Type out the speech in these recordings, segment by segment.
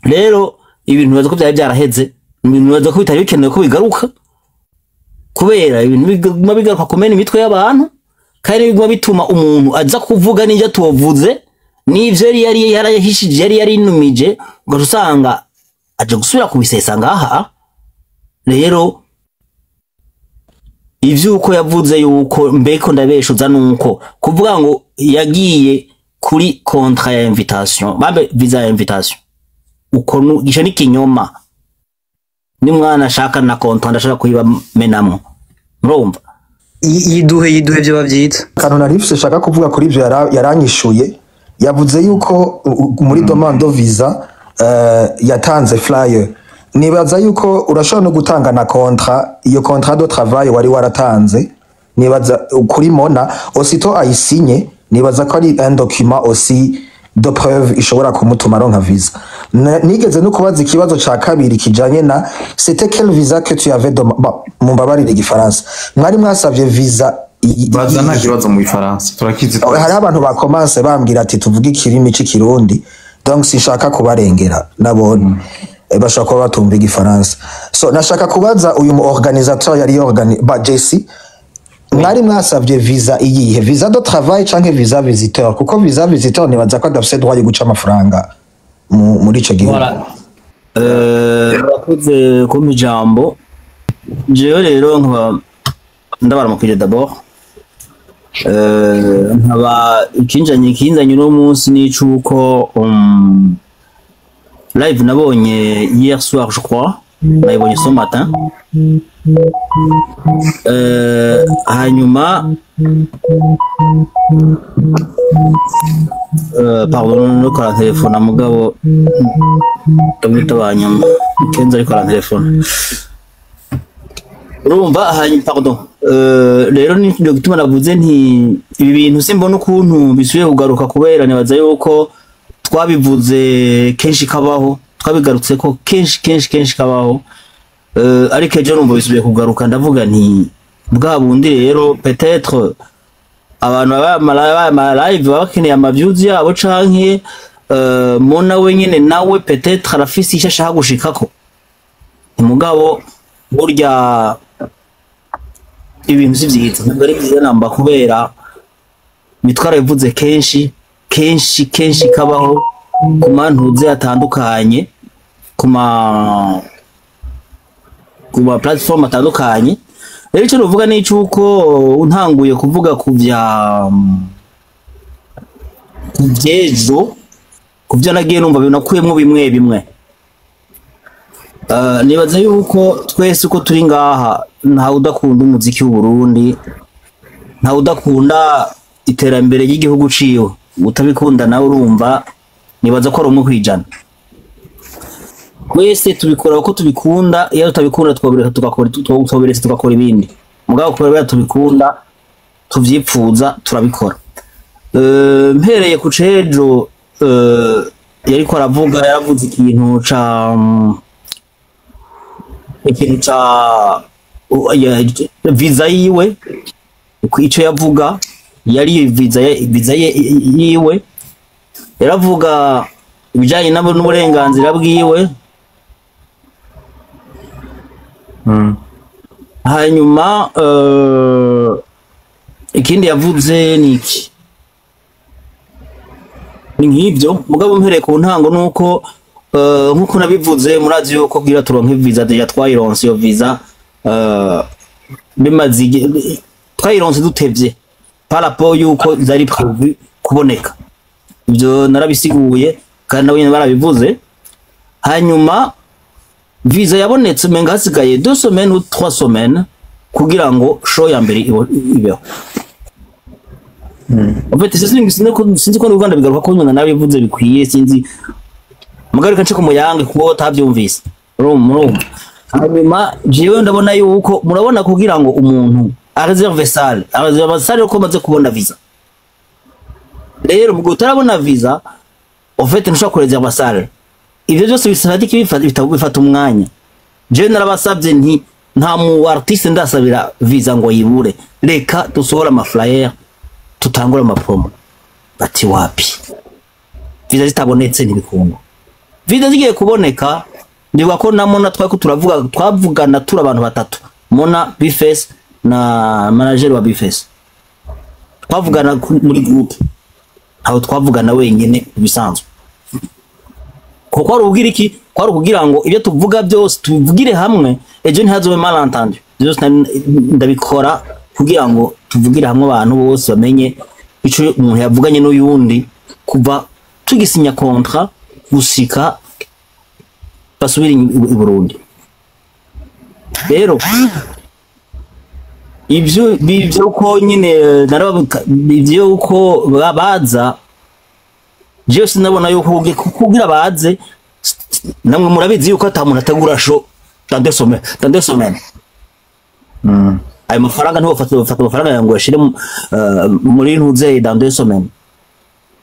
Rero ibintu bibaza ko byari byaraheze, ibintu bibaza ko bitari bikenewe ko bigaruka, kubera ibintu biguma bigaruka kumena imitwe y'abantu, kandi biguma bituma umuntu aza kuvuga n'ibyo atovuze, n'ivyo yari yarahishije, yari yarinumije, ugaca usanga aje gusubira kubisesa ngaha. Rero ivyuko yavuze yuko mbeko ndabeshuza, nuko kuvuga ngo yagiye kuri contrat ya invitation, bambe visa ya invitation, uko ico ni kinyoma. Nimwana ashaka na contrat ndashaka kuyibamenamwo, murumva? Yiduhe, yiduhe, vyoba vyiza. Akantu nari mfise shaka kuvuga kuri ivyo, yaranyishuye, yavuze yuko muri demande de visa yatanze flyer. Nibaza yuko urashobora no gutanga na contrat, iyo contrat de travail wari waratanze. Nibaza kuri Mona, aussitôt ayisinye, nibaza ko ari un document aussi de preuve ishobora kumutuma aronka visa. Nigeze no kubaza ikibazo ca kabiri kijanye na c'était quelle visa que tu avais bon, mumbabarire igifaransa, mwari mwasavye visa Baza, nta kibazo, mu Gifaransa turakizi. Hariho abantu bakomanse bambwira ati tuvuge ikirimi c'ikirundi, donc sinshaka kubarengera nabone. Bashobora kuba batumva igifaransa. So nashaka kubaza uyu mu organisateur yari organi ba JC, mwari mwasavye visa iyihe? Visa de travail canke visa visiteur? Kuko visa visiteur nibaza ko adafise droit yo guca amafaranga muri ico gihugu. Voilà. Murakoze kumpa ijambo. Jewe rero nkaba ndabaramukije d'abord. Nkaba ikinzanye uno munsi ni icuko live nabonye hier soir, je crois nayibonye ce matin. Hanyuma pardon, nuko arantelefona, mugabo ndamwita nyuma Kenzo ariko arantelefona, urumva. Hanyuma pardon, rero ni cyo gituma navuze nti ibi bintu simbona ukuntu bisubiye kugaruka, kubera nibaza yuko twabivuze kenshi kabaho, twabigarutse ko kenshi kenshi kenshi kabaho. Ariko ejo numva bisubiye kugaruka, ndavuga nti bwa bundi rero peut-être abantu baba live baba bakeneye ama views yabo, canke Mona wenyene nawe peut-être arafise icyo ashaka gushikako. Mugabo burya ibintu si vyiza, ntabwo ari vyiza namba, kubera bitwarabivuze kenshi kenshi kenshi kabaho ku mantuze atandukanye, ku ma platform atandukanye. Rero icyo nuvuga ni icuko ntanguye kuvuga ku vya ku vy'ejo, ku vyo nagiye numva binakuyemwo bimwe bimwe. Nibaza yuko twese uko turi ngaha ntawe udakunda umuziki w'Uburundi, ntawe udakunda iterambere ry'igihugu ciwe. Utabikunda nawe urumva nibaza ko ari 1%. Twese tubikora uko tubikunda. Iyo tutabikunda twobireka, tugakora, twobiretse tugakora ibindi. Mugabo kubera tubikunda, tuvyipfuza, turabikora. Mpereye ku cejo yariko aravuga, yaravuze ikintu ca visa yiwe. Ico yavuga yari visa yiwe, yaravuga ibijanye n'uburenganzira bwiwe. Hanyuma ikindi yavuze ni iki? Ni nk'ibyo. Mugabo mpereye ku ntango, nuko nkuko nabivuze, murazi yuko kugira turonke visa déjà twayironse. Iyo visa bimaze twayironse dutevye par rapport yuko zari prévu kuboneka. Ibyo narabisiguye kandi nabo nyene barabivuze. Hanyuma visa yabonetse umenga hasigaye 2 semaines ou 3 semaines kugira ngo show ya mbere ibeho. En fait, sinzi ko n'Uganda bigaruka ko nyina nabivuze bikwiye, sinzi. Mugaruka nce ku muyange kuko utavyumvise. Urumva, murumva. Hanyuma jewe ndabona yuko murabona kugira ngo umuntu areserve salle, areserve salle ko maze kubona visa. Rero mu gihe utarabona visa, en fait ntushobora kureserva salle. Ivyo byose bisaba iki? Bifata umwanya. Jewe narabasabye nti nta mu artiste ndasabira visa ngo yibure, reka dusohore ama flyer, tutangure ama promo. Bati wapi, visa zitabonetse ntibikunda. Visa zigiye kuboneka, ndibuka ko na Mona twari ko turavuga, twavugana turi abantu batatu, Mona, Bface na manager wa Bface. Twavugana muri groupe, ntabwo twavugana wenyine bisanzwe, kuko ari ubwira iki, kwari ukugira ngo ibyo tuvuga byose tubivugire hamwe, ejo ntihazobe malentendu. Byose ndabikora kugira ngo tuvugire hamwe, abantu bose bamenye ico umuntu yavuganye n'uyundi kuva tugisinya contrat gushika basubire i Burundi. Rero ibyo bivyo ko nyine narababuka, ibyo uko baza, jewe sinabona yuko kugira baze. Namwe murabizi yuko ata muntu ategura show dans 2 semaines, dans 2 semaines. Ayo mafaranga ntiwofata, bafata amafaranga yawe ngo uyashire muri ntuzeye dans 2 semaines.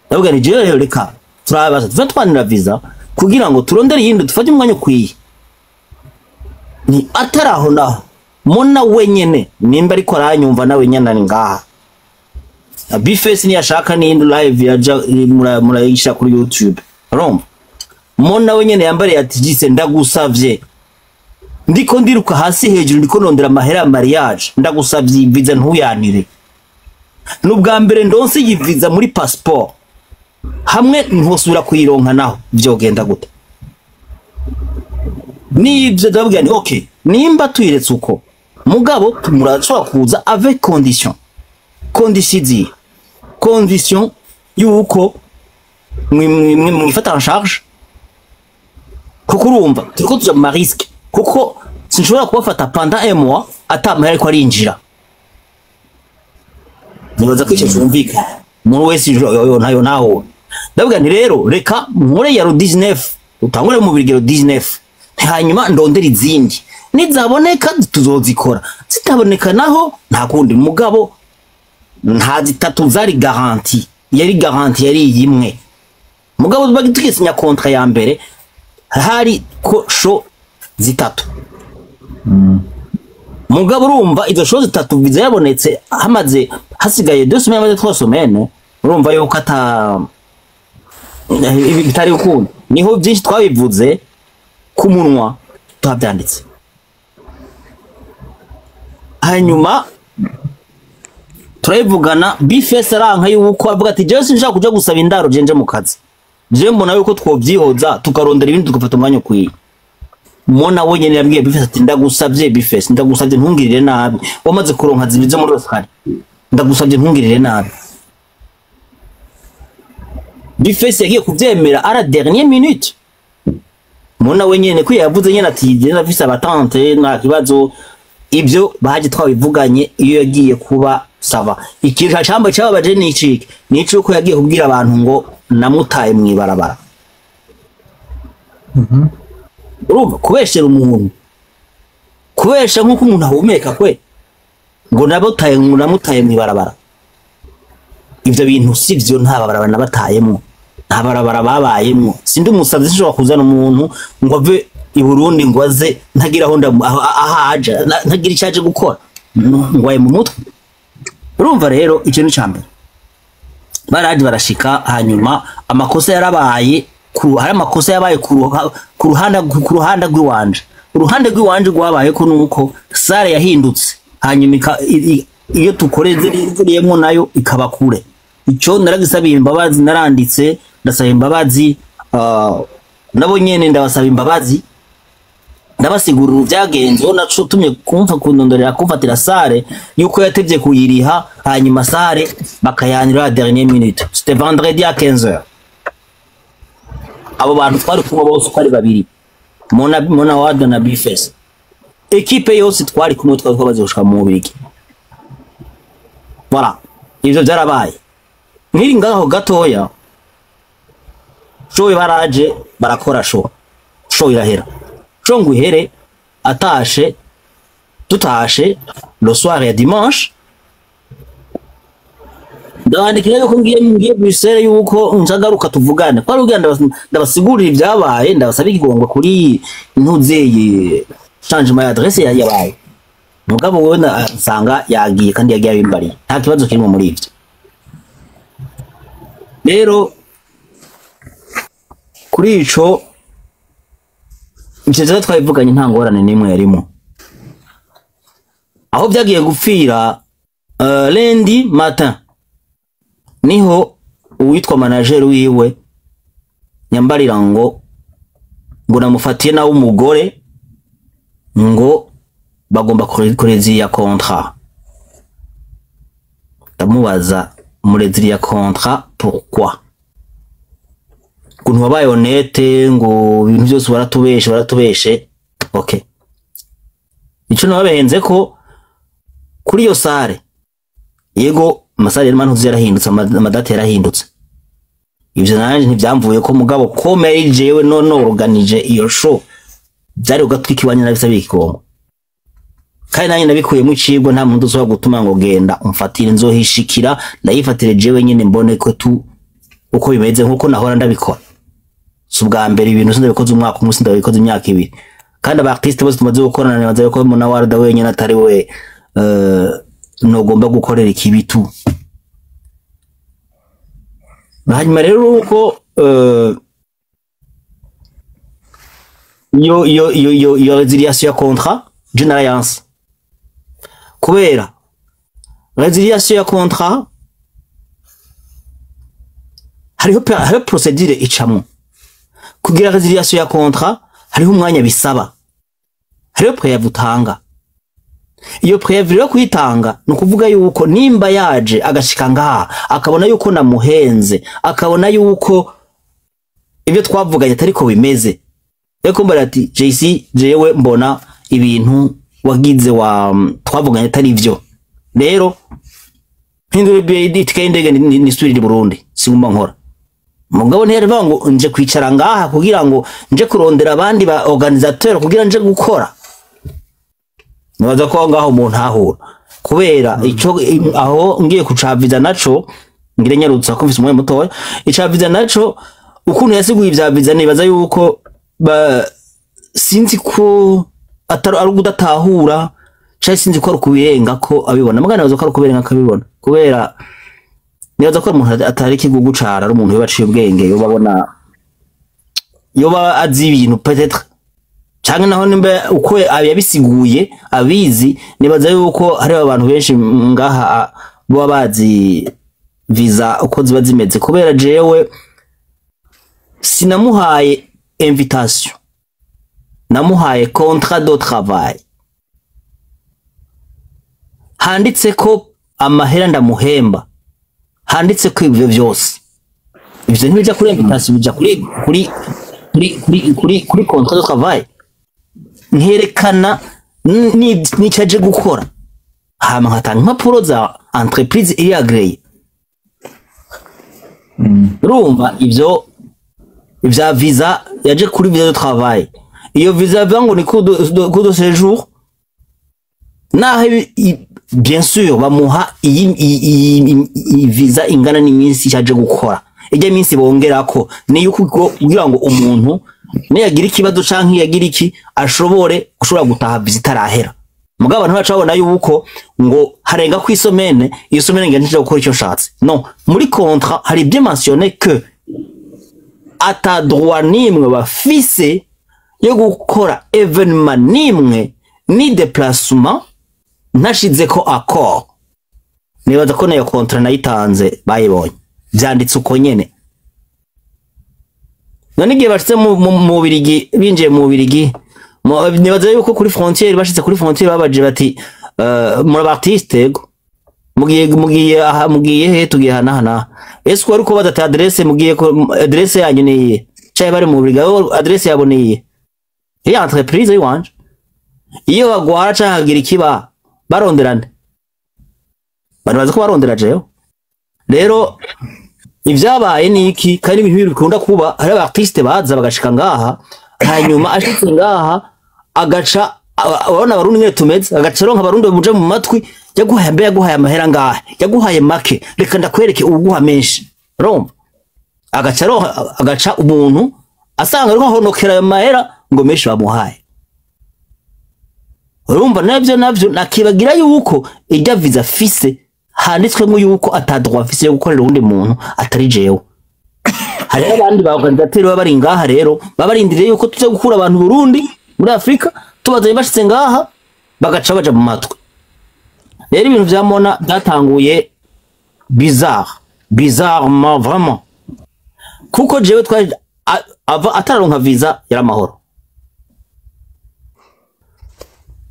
Ndavuga ni jewe rero reka turabaza tuve twanira visa kugira ngo turondere iyindi, dufate umwanya ukwiye. Ni atari aho naho Mona wenyene nimba ariko aranyumva, nawe nyene ari ngaha. Bface niyashaka n'iyindi live yaja murayisha kuri YouTube. Urumva Mona wenyene yambariye ati: "Jise, ndagusavye, ndiko ndiruka hasi hejuru, ndiko nondera amahera ya mariage, ndagusavye iyi visa ntuyanire. N'ubwa mbere ndonse iyi visa muri passeport, hamwe ntosubira kuyironka naho vyogenda gute?" Nibyo ndababwira nti: "Okay, nimba tuyiretse uko, mugabo murashobora kuza avec condition." Condition izihe? Condition yuko mwifata en charge, kuko urumva turiko tuja mu ma risques, kuko sinshobora kubafata pendant un mois ata mahera ariko arinjira. Nibaza ko ico cumvikana, umuntu wese yo ntayo ntaho. Ndavuga nti: "Rero reka nkore ya 19, utangure mu bigero 19, hanyuma ndondera izindi, nizaboneka tuzozikora, zitaboneka naho nta kundi." Mugabo nta zitatu zari garantie, yari garantie yari imwe. Mugabo tugisinya contrat ya mbere hari ko show zitatu. Mugabo urumva izo show zitatu, visa yabonetse hamaze hasigaye 2 semaines, amaze 3 semaines. Urumva yuko ata ibi bitari gukunda. Niho byinshi twabivuze ku munwa, twabyanditse. Hanyuma turabivugana, Bface aranka yuko avuga ati: "Jewe sinshaka kuja gusaba indaro, je nje mu kazi, jewe mbona yuko twovyihoza tukarondera ibindi, tugafata umwanya ukwiye." Mona wenyene yabwiye Bface ati: "Ndagusavye Bface, ndagusavye ntungirire nabi, wamaze kuronka zibiri zo muri Australia, ndagusavye ntungirire nabi." Bface yagiye kuvyemera à la dernière minute. Mona wenyene ko yavuze nyene ati: "Je ndafise aba tante, nta kibazo." Ibyo baje twabivuganye iyo yagiye kuba ça va. Ikintu cyamba cyababaje ni iciki? Ni icuko yagiye kubwira abantu ngo namutaye mw'ibarabara. Urumva kubeshera umuntu, kubesha nk'uko umuntu ahumeka kwe, ngo nabutaye, ngo namutaye mw'ibarabara. Ivyo bintu sivyo, nta barabara nabatayemwo, nta barabara babayemwo. Sindi umusazi, sinshobora kuzana umuntu ngo ave i Burundi ngo aze ntagira aho aho aja, ntagira icyo aje gukora, ngwaye mu mutwe? Urumva rero icyo ni icambere. Baraje barashika, hanyuma amakosa yarabaye hari amakosa yabaye ku ruhande rw'iwanje. Uruhande rw'iwanje rwabaye ko nuko salle yahindutse, hanyuma iyo tukoreze ziriyemwo nayo ikaba kure. Ico naragisabiye imbabazi, naranditse ndasaba imbabazi, nabo nyene ndabasaba imbabazi, ndabasigurira ibyagenze naco tumye kumva kundondorera kumfatira salle, yuko yatevye kuyiriha, hanyuma salle bakayanira la dernière minute. C'était vendredi à 15h. Abo bantu twari kumwe bose uko ari babiri, Mona Wada na Bface, équipe yose twari kumwe, twari twamaze gushika mu Bubirigi. Voilà, ivyo vyarabaye. Nkiri ngaho gatoya, show baraje barakora show, show irahera. Show ngo ihere, atashe, tutashe le soir ya dimanche, ndabandikira yuko ngiye Bruxelles, yuko nzagaruka tuvugane, kwari kugira ndabasigurira ibyabaye, ndabasaba ikigongwe kuri ntuzeye changement ya adresse yabaye. Mugabo wewe nsanga yagiye, kandi yagiye abimbariye, nta kibazo kirimo muri ivyo. Rero kuri ico Ivyo vyo twabivuganye, nta ngorane n'imwe yarimo. Aho vyagiye gupfira, lundi matin niho uwitwa manager wiwe nyambarira ngo namufatiye nawe umugore, ngo bagomba kureziriya contrat. Ndamubaza: "Mureziriya contrat pourquoi? Ukuntu wabaye honnête, ngo ibintu byose baratubeshe, baratubeshe." Okay, ico nababenze ko kuri iyo salle, yego, ama salles y'amantuzi yarahindutse, ama dates yarahindutse, ivyo nanje ntivyamvuye ko. Mugabo ko meri jewe none organije iyo show, byari ugatwika iwanye nabisabye ikigongo, kandi nanjye nabikuyemo icigwa. Nta muntu uzobora gutuma ngo genda umfatire, nzohishikira ndayifatire jewe nyene, mbone ko tu uko bimeze nkuko nahora ndabikora. Si ubwa mbere, ibintu sindabikoze umwaka umwe, sindabikoze imyaka 2, kandi aba artiste bose tumaze gukorana nibaza yuko Muna Warda wenyene atari we nogomba gukorera ikibi tu. Hanyuma rero uko iyo résiliation ya contrat, je narayanse, kubera résiliation ya contrat hariho procédure icamwo kugira résiliation ya contrat. Hariho umwanya bisaba, hariho préavis utanga. Iyo préavis rero kuyitanga ni ukuvuga yuko nimba yaje agashika ngaha, akabona yuko namuhenze, akabona yuko ibyo twavuganye atariko bimeze, reko mbara ati: "JC, jewe mbona ibintu wagize wa twavuganye atari vyo, rero mpindura itike y'indege nisubirire i Burundi, singuma nkora." Mugabo ntiyarivuga ngo nje kwicara ngaha kugira ngo nje kurondera abandi ba organisateur kugira nje gukora. Nibaza ko aho ngaho umuntu ahura kubera ico aho ngiye kucaviza naco ngire nyarutsa ko mfise umwanya mutoya. Ica visa naco, ukuntu yasiguye ivya visa, nibaza yuko ba sinzi ko atari ari ugudatahura canke sinzi ko ari ukubirenga ko abibona. Mugabo nibaza ko ari ukubirenga ko abibona, kubera nibaza ko ari umuntu atari ikigugu cara, ari umuntu yoba aciye ubwenge, yoba abona, yoba azi ibintu peut-être, canke naho nimba uko yabisiguye abizi. Nibaza yuko hariho abantu benshi ngaha boba bazi visa uko ziba zimeze, kubera jewe sinamuhaye invitation, namuhaye contrat de travail handitse ko amahera ndamuhemba, handitse ko ivyo vyose. Ivyo ntibija kuri invitation, bija kuri contrat de travail, nkerekana n'ico aje gukora, hama nkatanga impapuro za entreprise iri agréée. Urumva ivyo ivya visa, yaje kuri visa de travail. Iyo visa bivuga ngo ni cours de séjour, naho bien sûr bamuha iyi visa ingana n'iminsi yaje gukora. Ijya minsi bongerako ni yuko kugira ngo umuntu niyagira ikibazo canke yagira iki ashobore gushobora gutaha visa itarahera. Mugabo abantu baca babona yuko ngo harenga ku i semaine, iyo semaine ngira nshobora gukora icyo nshatse. Non, muri contrat hari bien mentionné que ata droit nimwe bafise yo gukora événement nimwe ni déplacement ntashizeko accord. Nibaza ko nayo contrat nayitanze, bayibonye, vyanditse uko nyene. None igihe bashitse mu Bubirigi, binjiye mu Bubirigi, nibaza yuko kuri frontière, bashitse kuri frontière babaje bati: "Muri aba artiste?" "Yego." Mugiye aha, mugiye he?" "Tugiye aha n'aha n'aha." Ese wari ko badata adresse? Mugiye ko adresse yanyu ni iyihe? Caye bari mu Bubirigi, abo adresse yabo ni iyihe? Iyi entreprise yiwanje, iyo bagwara canke hagira ikiba, baronderane? Bari bazi ko barondera jewe. Rero ivyabaye ni iki? Kandi ibintu bikunda kuba, hari aba artiste baza bagashika ngaha, hanyuma ashitse ngaha agaca urabona Abarundi nyene tumeze, agaca aronka Abarundi bamuja mu matwi: "Yaguhaye mbe, yaguhaye amahera ngahe? Yaguhaye make, reka ndakwereke uguha menshi." Urumva agaca aronka, agaca umuntu asanga ariko ahonokera ayo mahera ngo menshi bamuhaye. Urumva navyo nakibagira yuko irya visa afise handitswemo yuko ata droit afise yo gukorera uwundi muntu atari jewe. Hariho abandi ba organisateur baba bari ngaha rero, baba barindiriye yuko tuza gukura abantu Burundi muri Afrika, tubazanye, bashitse ngaha bagaca baja mu matwi. Rero ibintu vya Mona byatanguye bizarre, bizarrement vraiment, kuko jewe twari ava atararonka visa yari amahoro,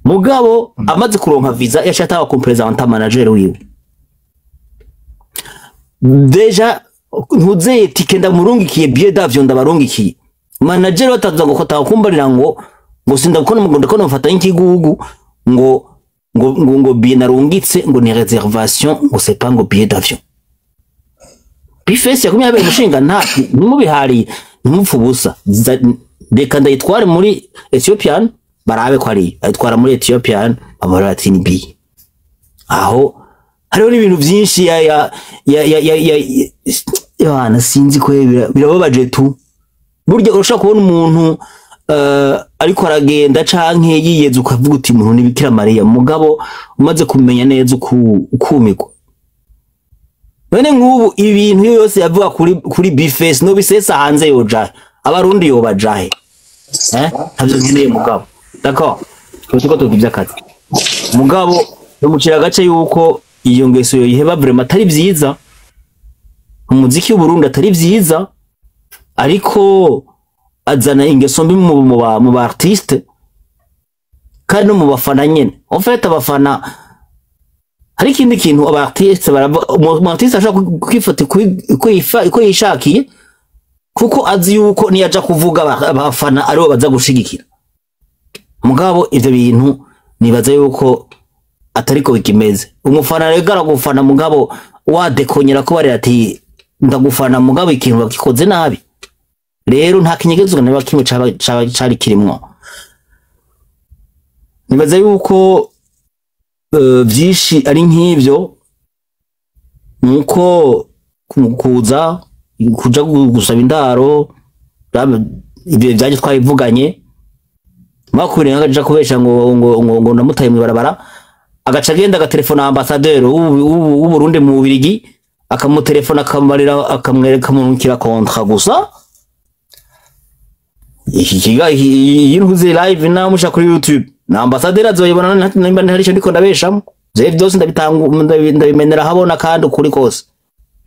mugabo amaze kuronka visa yaciye ataba kumpresenta manager wiwe. Déjà ntuzeye tike ndamurungikiye, billet d'avion ndabarungikiye, manager bataza ngo kotaka kumbarira ngo sindakubona, ngo ndakubona mfata nk'ikigugu, ngo billet narungitse ngo ni réservation, ngo c'est pas ngo billet d'avion. B-Face yakumye yabaye umushinga nta ntimubihariye, ntimupfe ubusa. Reka ndayitware muri Ethiopian barabe ko ari ayitwara muri Ethiopian, bamara ati ni billet. Aho hariho n'ibintu byinshi ya Yohana, sinzi ko birababaje tu. Burya urashobora kubona umuntu ariko aragenda canke yiyeza, ukavuga uti umuntu ni Bikira Mariya, mugabo umaze kumenya neza ukumirwa. None nk'ubu ibintu iyo yose yavuga kuri B-Face no bisesa hanze, yoja Abarundi yobajahe? Ntavyo nkeneye, mugabo d'accord, tuko tuvuga ivy'akazi, mugabo bimucira agace yuko iyo ngeso yoyiheba. Vraiment atari vyiza, umuziki w'Uburundi atari vyiza, ariko azana ingeso mbi mu ba artiste kandi no mu bafana nyene. En fait abafana, hari ikindi kintu aba artiste barava, umu artiste ashobora kwifata uko yishakiye, kuko azi yuko niyaja kuvuga abafana aribo baza gushigikira. Mugabo ivyo bintu nibaza yuko atariko bikimeze. Umufana rero aragufana, mugabo wadekonyera ko bari ati ndagufana, mugabo ikintu bakikoze nabi. Rero nta kinyegezwa na kimwe caba cari kirimwo. Nibaza yuko vyinshi ari nk'ivyo, nuko kuza kuja gusaba indaro ivyo vyaje twabivuganye makubiri, agaja kubesha ngo ndamutaye mw'ibarabara, agaca agenda agatelefona ambassadeur w'Uburundi mu Bubiligi, akamutelefona, akamubarira, akamwereka, akamurungikira contrat gusa. Iki kiga iyi ntuze live namusha kuri YouTube na ambassadeur azoyibona nimba ntari ico ndiko ndabeshamo. Je byose ndabitanga, ndabimenera habona kandi ukuri kose,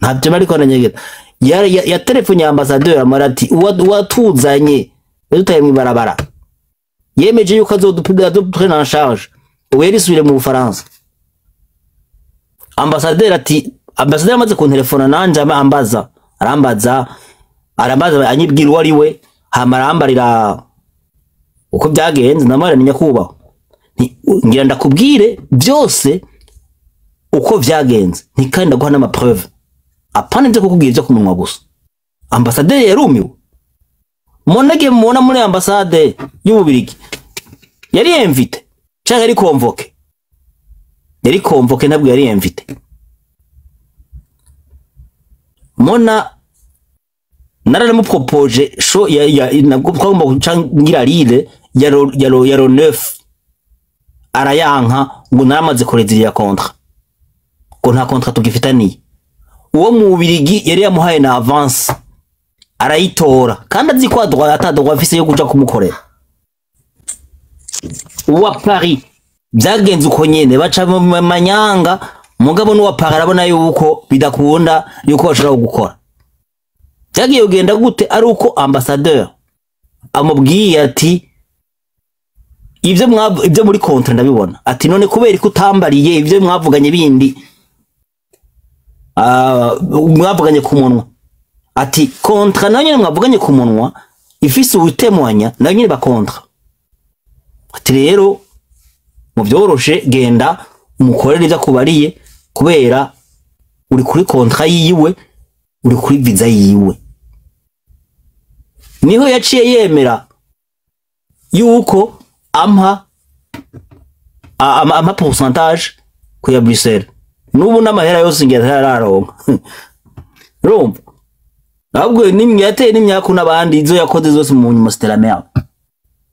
ntabyo ariko ndanyegera. Ya telefone ya ambassadeur amara ati uwatuzanye yadutaye mw'ibarabara yemeje yuko azoduprendre en charge, ubu yarisubire mu Bufaransa. Ambassadeur ati, ambassadeur amaze kuntelefona nanje ambaza, arambaza, anyibwira uwo ari we, hama arambarira uko byagenze. Ndamara ni nyakubahwa, ngira ndakubwire byose uko vyagenze, nti kandi ndaguha n'ama preuve, apana ibyo kukubwira ibyo ku munwa gusa. Ambassadeur yarumiwe. Monege mubona muri ambasade y'Ububirigi yari invité canke yari convoqué? Yari convoqué, ntabwo yari invité. Mona naramupropoje show ya nabwo twagomba guca ngira rire ya ro 9, arayanka ngo naramaze kureziriya contrat, ngo nta contrat tugifitaniye. Uwo mu Bubirigi yari yamuhaye na avance, arayitora kandi azi ko droit ata droit afise yo kuja kumukorera. Uwa Paris byagenze uko nyene, baca mu manyanga, mugabo n'uwa Paris arabona yuko bidakunda yuko bashobora gukora. Byagiye kugenda gute? Ari uko ambassadeur amubwiye ati ibyo muri contrat ndabibona, ati none kubera ko utambariye ibyo mwavuganye bindi mwavuganye ku munwa? Ati contrat nayo nyene mwavuganye ku munwa ifise ubutemwanya, nayo nyene ba contrat. Ati rero mu byoroshe genda umukorere ibyo akubariye, kubera uri kuri contrat yiwe, uri kuri visa yiwe. Niho yaciye yemera yuko ampa pourcentage ku ya Bruxelles. N'ubu n'amahera yose ngira ntararonka. Urumva ahubwo nimwe yateye n'imyaku n'abandi, izo yakoze zose mu nyuma c'était la merde.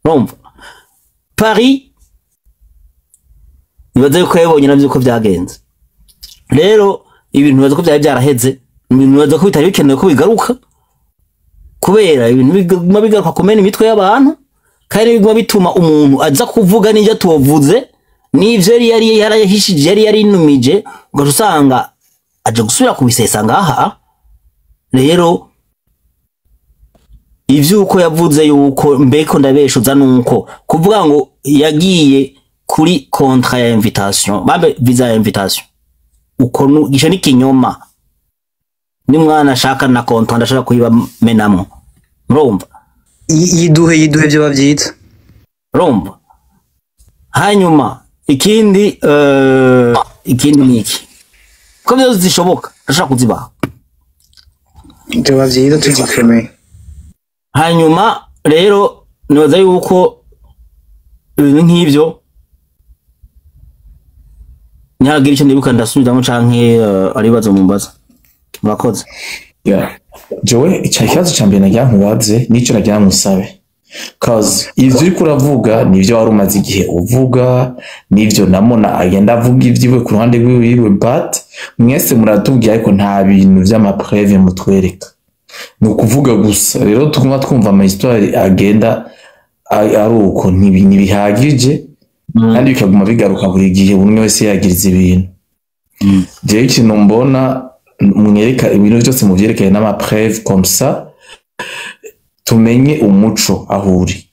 Urumva Paris nibaza yuko yabonye navyo uko vyagenze. Rero ibintu nibaza ko vyari vyaraheze, ibintu nibaza ko bitari bikenewe ko bigaruka. Kubera ibintu biguma bigaruka kumena imitwe y'abantu, kandi biguma bituma umuntu aza kuvuga n'ivyo atovuze, n'ivyo yari yarahishije, yari yarinumije, ugaca usanga aje gusubira kubisesa ngaha. Rero ivyuko yavuze yuko mbeko ndabeshuza, nuko kuvuga ngo yagiye kuri contrat ya invitation, bambe visa ya invitation, uko ico ni kinyoma. Nimwana ashaka na contrat ndashaka kuyibamenamwo, murumva? Yiduhe, yiduhe, vyoba vyiza. Urumva? Hanyuma ikindi ni iki? Ko vyose zishoboka, ndashaka kuzibaha. Vyoba vyiza tuzikwemeye. Hanyuma rero nibaza yuko ibintu nk'ivyo ntihagira icyo ndibuka ndasubiramo canke ari ibibazo mumbaza. Murakoze. Yeah. Jewe ica ikibazo ca mbere nagira nkubaze, nico nagira nkusabe, cause ivyo uriko uravuga nivyo wari umaze igihe uvuga, nivyo namona agenda avuga ivyiwe ku ruhande rwiwe, but mwese muratubwira ariko nta bintu vy'ama preuves mutwereka, ni ukuvuga gusa. Rero tuguma twumva ama histoire agenda ari uko, ntibihagije kandi bikaguma bigaruka buri gihe, buri umwe wese yagiriza ibintu. Jewe ikintu mbona, mwereka ibintu byose muvyerekanye n'ama preuves, comme ça tumenye umuco aho uri,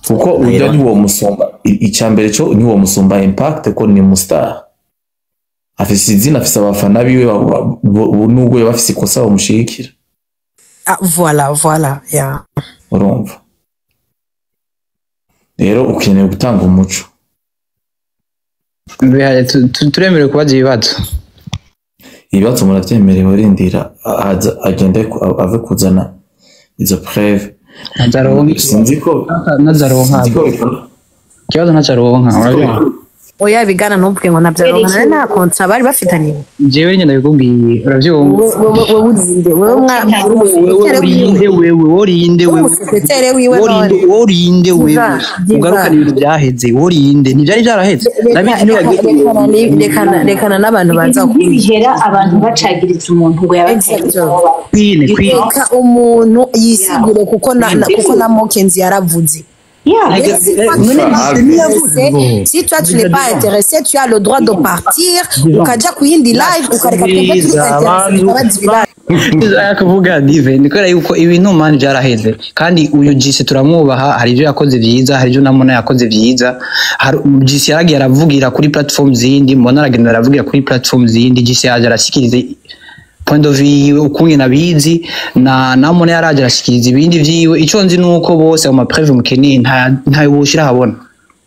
kuko urya ntiwo musumba. Icya mbere cyo, ntiwo musumba impact, ko ni umu star, afise izina, afise abafana biwe, nubwo yoba afise ikosa bamushigikira. Ah, voilà, voilà, yeah. Urumva rero ukeneye gutanga umuco. Bihaye, turemerewe kubaza ibibazo? Ibibazo muravyemerewe, rindira aza agende ave kuzana izo preuves. Ntazaronka. Sinzi ko Ntazaronka. sinzi ko Ikibazo ntazaronka, urabyumva? Oya, bigana, ntuvuge ngo ntabyo nta contrat bari bafitaniye. Jewe nyine ndabikubwiye, urabyumva? Wowe urinde, wowe mwana. Wewe urinde, wewe urinde, wewe. Umu secrétaire wiwe none. Worinde wewe. Diva, Diva. Ugarukana ibintu byaheze, worinde, ntibyari byaraheze, ndabizi niyo wagiye. Rekana n'abantu baza. Ibintu ntibihera abantu bacagiriza umuntu ngo yabateye ubwoba. Queen, Queen. Reka umuntu yisigure, kuko na Mokenzi yaravuze. Si toi tu n'es pas intéressé, tu as le droit de partir, ukaja kuyindi live, ukareka twebwe turi intéressé tukabaza ibibazo. Ndashaka kuvuga, Dive, ni kubera yuko ibintu mani byaraheze, kandi uyu Jisi turamwubaha, hari ibyo yakoze byiza, hari ibyo namona yakoze byiza. Hari Jisi yaragiye aravugira kuri platform zindi, mbona aragenda aravugira kuri platform zindi. Jisi yaje arashikiriza point of view yiwe ukungene abizi, na namona yaraje arashikiriza ibindi vyiwe. Ico nzi nuko bose mu ma preuves mukeneye ntayo boshira habona.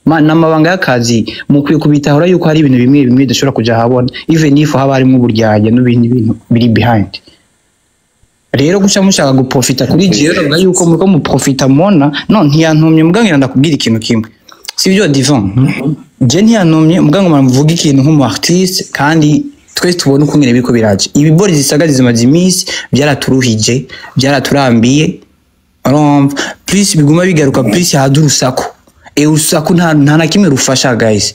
N'amabanga y'akazi mukwiye kubitahura yuko hari ibintu bimwe bimwe dushobora kuja ahabona, even if haba harimo uburyarya n'ibindi bintu biri behind. Rero guca mushaka guprofita kuri jewe, ndavuga yuko muriko muprofita mona. No ntiyantumye, mbwa ngira ndakubwira ikintu kimwe, sivyo Divan? Je ntiyantumye, mbwa ngo mvuge ikintu nk'umu artiste, kandi twese tubona ukungene biriko biraje. Ibibori zisaga zimaze iminsi, byaraturuhije, byaraturambiye, urumva? Plus biguma bigaruka, plus haza urusaku, et urusaku nta na kimwe rufasha. Guys,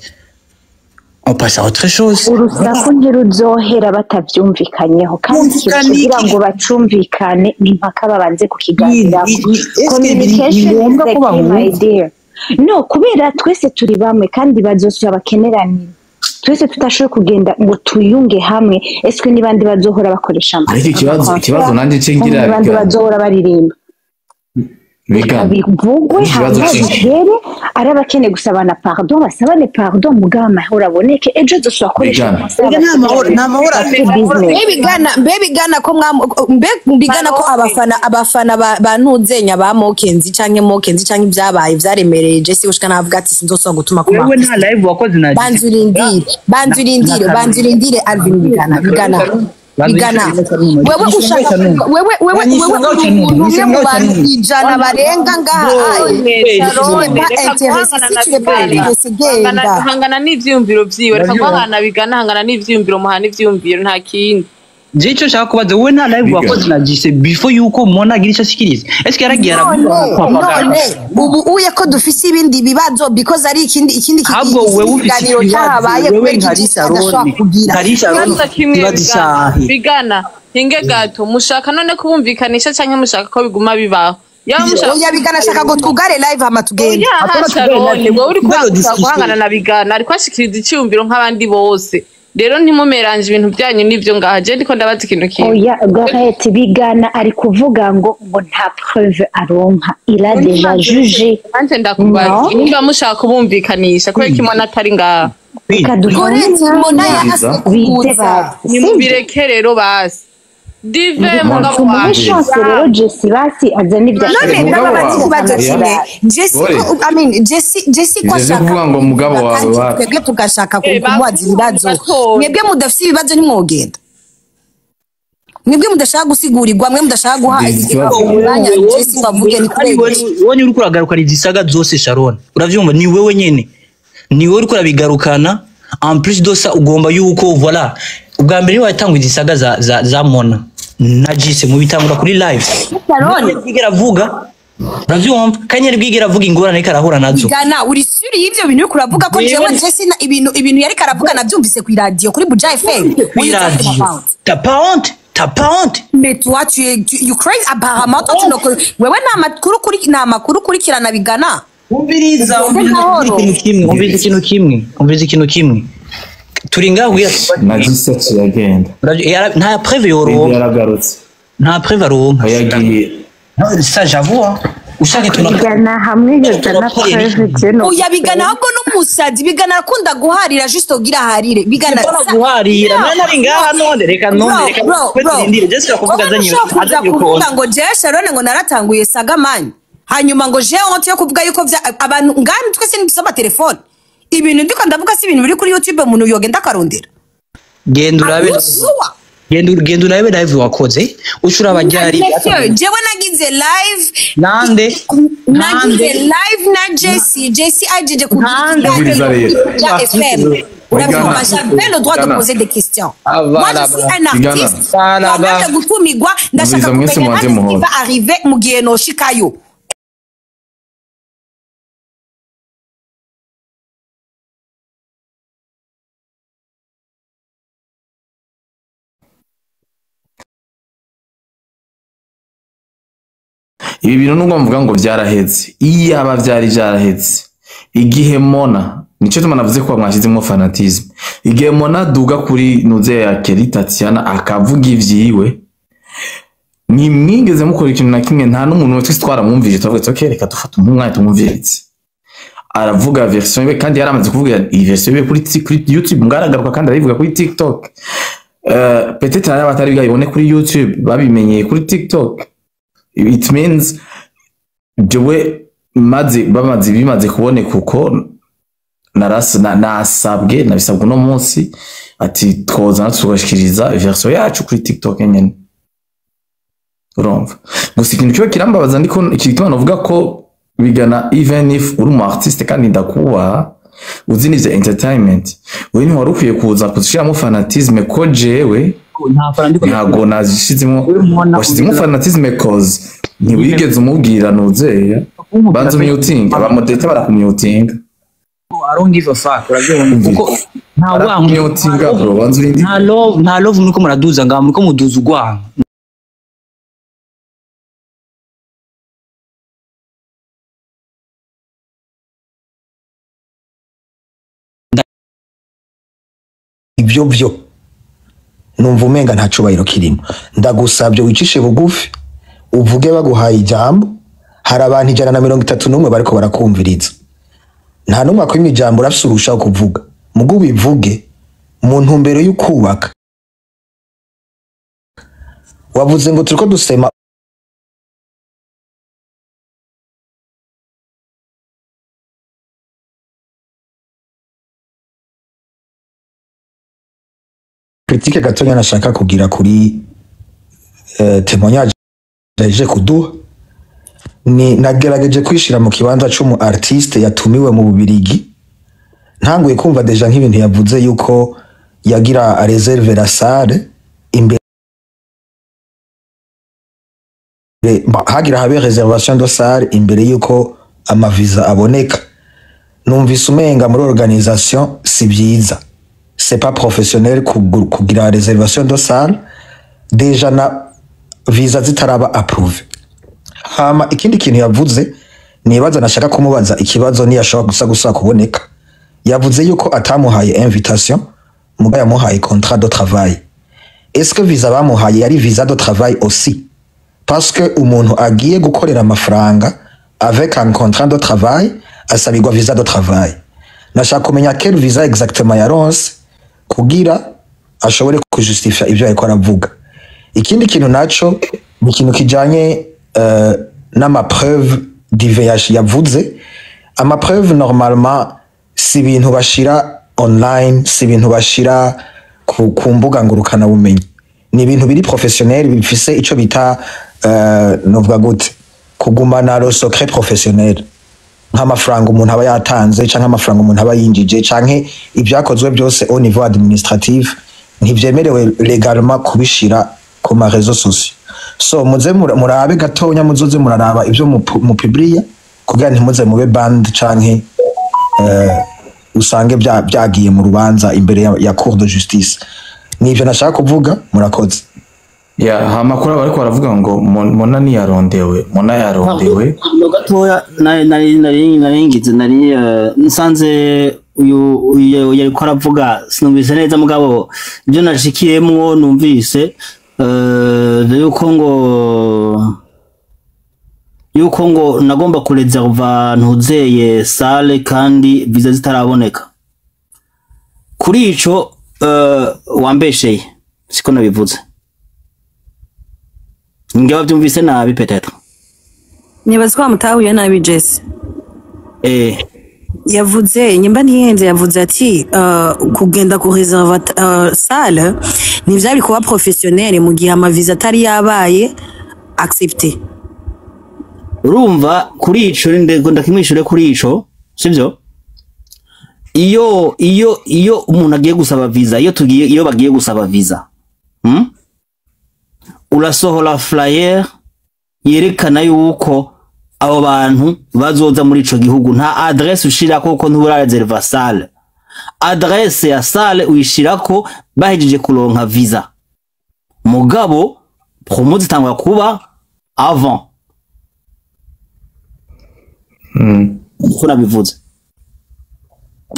on passe à autre chose. Urusaku ntiruzohera batavyumvikanyeho, kandi ikintu Bumvikana kugira iki? ngo bacumvikane ni mpaka babanze kukiganiraho. Eske Communication ni ngombwa is the ko key, my bahuza? dear. No, kubera twese turi bamwe, kandi bazosubira bakeneranire. Twese tutashoboye kugenda ngo tuyunge hamwe, eske ni bande bazohora bakoresha Ariko ikibazo nanjye ce ngira ni bande Bigana. bazohora baririmba? Bigana. Bivugwe. Ikibazo Hama bihere, ari abakeneye gusabana pardon basabane pardon, mugabo amahoro aboneke. Ejo dusubira gukoresha Bigana. Erega nta mahoro afite. Mbe bigana ko mbe bigana ko abafana ba ntuzenya ba Mokenzi canke Mokenzi canke ibyabaye vyaremereye Jesse ushika navuga ati sinzosubira gutuma ku Wewe nta live wakoze na Banza urindire, banza urindire, banza urindire, Alvin. Bigana, bigana, bigana, wewe ushaka wewe uri umuntu umwe mu bantu 100 barenga ngaha. Sharon, pas reka intéressé. guhangana Si na tu n'es pas Bigana. intéressé, genda. Hangana n'ivyiyumviro vyiwe, reka guhangana na Bigana, hangana n'ivyiyumviro, muhana ivyiyumviro, nta kindi. Je icyo nshaka kubaza, wowe nta live Bigana. wakoze na Jise before yuko mona agira icyo ashikiriza? Eske yaragiye aravuga None none ubu uye ko dufise ibindi bibazo, because ari ikindi Ahubwo wewe ufise kiganiro ikibazo, cyahabaye wewe kubera nka iki Jesse Sharon, adashobora kugira nka Sharon, Ikibazo kimwe ikibazo Bigana, icyahe? Bigana. Hinge gato, mushaka none kubumvikanisha canke mushaka ko biguma bibaho? Yaba mushaka Oya, Bigana ashaka ngo twugare live hama tugende. Oya, Apana Sharon, tugare live, wowe uri tugare kuhangana discussion. na Bigana, ariko ashikiriza iciyumviro nk'abandi bose. Rero ntimumeranje ibintu byanyu n'ivyo ngaha. Je ndiko ndabaza ikintu kimwe. Oya Gorette, Bigana ari kuvuga ngo nta preuve aronka, il a déjà jugé. Nanje ndakubaza, No. nimba mushaka kubumvikanisha, kubera ko Mona atari ngaha? Reka duhe Goreti Mona Umviriza. yanse bize kuza. basi, sibyo? Nimubireke rero basi. Dive, mugabo Tumuhe wawe. chance rero Jesse, basi azane ibyo None ashaka. Mugabo ndababaza wawe. ikibazo Oya. kimwe. Jesse Gore. ko, I mean, Jesse ko Ivyo vyo ashaka kuvuga ngo mugabo wawe kandi wapi? twebwe tugashaka Eh, kumubaza ibibazo. batora. Mwebwe mudafise ibibazo ntimwogenda. Mwebwe mudashaka gusigurigwa, mwe mudashaka guha Umviriza ikibazo. umwanya Jesse ngo avuge, ni Kandi kubera iki? wowe uriko uragarukana izisaga zose, Sharon, uravyumva? Ni wewe nyene, ni wewe uriko urabigarukana. En plus de ça, ugomba yuko voilà, ubwa mbere watangwa izisaga za Mona na Jise mubitangura kuri live. Sharon. Bwigera avuga, uravyumva? Kanyeri bwigera avuga ingorane ariko arahura nazo. Gana uri sure y'ivyo bintu uriko uravuga ko Jewe- jewe Jesse ibintu yariko aravuga navyumvise ku radio, kuri Buja FM? Kuri What you talking radio. about? T'as pas honte? T'as pas honte? Mais toi tu es tu, you crazy apparemment, toi tu ne wewe nta makuru ukurikirana, Bigana. Umviriza, Ugende umviriza gahoro. ikintu kimwe, umviriza ikintu kimwe, umviriza ikintu kimwe. Turi ngaho kugira Na Jesse yagenda. Nta preuve Indi yoronka. yaragarutse. Nta preuve aronka. Aho yagiye. Non, ça j'avoue, hein. Ushaka tuna Bigana hamwe yozana preuve, je no. Oya, Bigana ahubwo n'umusazi. Bigana arakunda guharira juste kugira aharire. Bigana Sipana guharira. None nari ngaha none reka none reka Bro, bro. turindire Jessica kuvuga Wowe azanye ntushobora kuza azanye kuvuga ukuntu. ngo jewe Sharon ngo naratanguye saga mani, hanyuma ngo jewe honte yo kuvuga yuko abantu ngani twese ntidusoma telefone. Ibintu ndiko ndavuga si ibintu biri kuri YouTube umuntu yogenda akarondera. Genda urabe. Are you sure? Genda urabe live wakoze ushura abajyari. Monsieur, jewe nagize live. Nande? Nagize live na Jesse. Jesse ajeje kugira Nande? Umviriza rero. Ya FM. Urabyumva? Bigana. J'avais le droit de Bigana. poser des questions. Ah, Moi, voilà, je suis un Bigana. artiste. Voilà, Wamaze gutumigwa, ndashaka Umviriza mwese kumenya mubanze nani muhore. va arriver mu gihe noshikayo. Ibi bintu nubwo mvuga ngo byarahetse, iyaba byari byarahetse igihe Mona, nicyo tuma navuze ko mwashyizemo fanatisme, igihe Mona duga kuri nuze ya Kelly Tatiana akavuga ivyiwe, ntimwigeze mukora ikintu na kimwe. Nta n'umuntu twese twaramwumvije, turavuga ati okay, reka dufate umwanya tumwumvirize. Aravuga version yiwe, kandi yaramaze kuvuga iyi version yiwe kuri YouTube, ngaragaruka kandi arayivuga kuri TikTok. Peut-être hari abatari bwayibone kuri YouTube babimenyeye kuri TikTok. It means jewe maze bamaze bimaze kuboneka uko nasabwe, nabisabwe uno munsi ati twozana tugashikiriza version yacu kuri TikTok nyene. Urumva, gusa ikintu kiba kirambabaza, ndiko iki gituma navuga ko Bigana, even if uri umu artiste kandi ndakubaha, uzi n'ivya entertainment, wewe ntiwari ukwiye kuza kuzishiramo fanatisme, ko jewe Nta fana ndiko. Ntabwo nazishizemo. Wewe Mona, Washizemo fanatisme cause ntiwigeze umubwira nuzeya banza umuting, abamodeta barakumyutinga. I don't give a fuck, urabyumva? Kuko nta wangu Barakumyutinga bro, banza urinde. Nta love, nta love muriko muraduza ngaha, muriko muduza urwango. Ibyo byo numva umenga nta cubahiro kirimo. Ndagusabye wicishe bugufi, uvuge baguhaye ijambo. Hari abantu 131 bariko barakumviriza, nta n'umwe akwimye ijambo. Urafise urushaho kuvuga, mugo ubivuge mu ntumbero y'ukubaka. Wavuze ngo turiko dusema critique gatonya nashaka kugira kuri témoignage yaje kuduha. Ni nagerageje kwishira mu kibanza c'umu artiste yatumiwe mu Bubirigi. Ntanguye kumva déjà nk'ibintu yavuze yuko yagira réserve la salle imbere, hagira habe réservation de salle imbere yuko amaviza aboneka. Numvise umenga muri organisation si byiza, c'est pas professionnel kugira réservation de salle. Déjà na visa zitaraba approuvées. Hama ikindi kintu yavuze, nibaza nashaka kumubaza ikibazo, niyashobora gusa kuboneka, yavuze yuko atamuhaye invitation, muga yamuhaye contrat de travail. Est-ce que visa bamuhaye yari visa de travail aussi? Parce que umuntu agiye gukorera amafaranga avec un contrat de travail asabirwa visa de travail. Nashaka kumenya quelle visa exactement yaronse kugira ashobore kujustifia ivyo yariko aravuga. Ikindi kintu naco ni ikintu kijanye n'amapreuve d'IVH yavuze. Amapreuve, normalement, si ibintu bashira online, si ibintu bashira ku mbuga ngurukana bumenyi, ni ibintu biri professionnel, bifise ico bita novuga gute, kugumana le secret professionnel, nk'amafaranga umuntu aba yatanze canke amafaranga umuntu aba yinjije canke ibyakozwe byose au niveau administratif, ntivyemerewe légalement kubishira ku ma réseaux sociaux. So muze murabe gatonya, muzoze muraraba ivyo mupubliya kugira ntimuze mube banned canke usange byagiye mu rubanza imbere ya cour de justice. Nivyo nashaka kuvuga, murakoze. Ya, hama kuri abo bariko baravuga ngo Mona ntiyarondewe, Mona yarondewe. No gatoya nari ngize nari nsanze uyu yariko aravuga, sinumvise neza, mugabo ibyo nashikiyemwo numvise yuko ngo nagomba kureserva ntuzeye salle kandi visa zitaraboneka. Kuri ico wambesheye, siko nabivuze, ngewe byumvise nabi peut-être. Nibaza ko wamutahuye nabi, Jesse. Yavuze, nyimba ntihenze, yavuze ati kugenda ku reserva salle ntivyari kuba professionnel mu gihe amaviza atari yabaye accepté. Urumva, kuri ico ndego ndakimwishure kuri ico, sivyo? Iyo umuntu agiye gusaba visa, iyo tugiye, iyo bagiye gusaba visa, Urasohora flyer yerekana yuko abo bantu bazoza muri ico gihugu. Nta adresse ushirako kuko nturareserva salle. Adresse ya salle uyishirako bahejeje kuronka visa, mugabo promo zitangwa kuba avant. Uko nabivuze.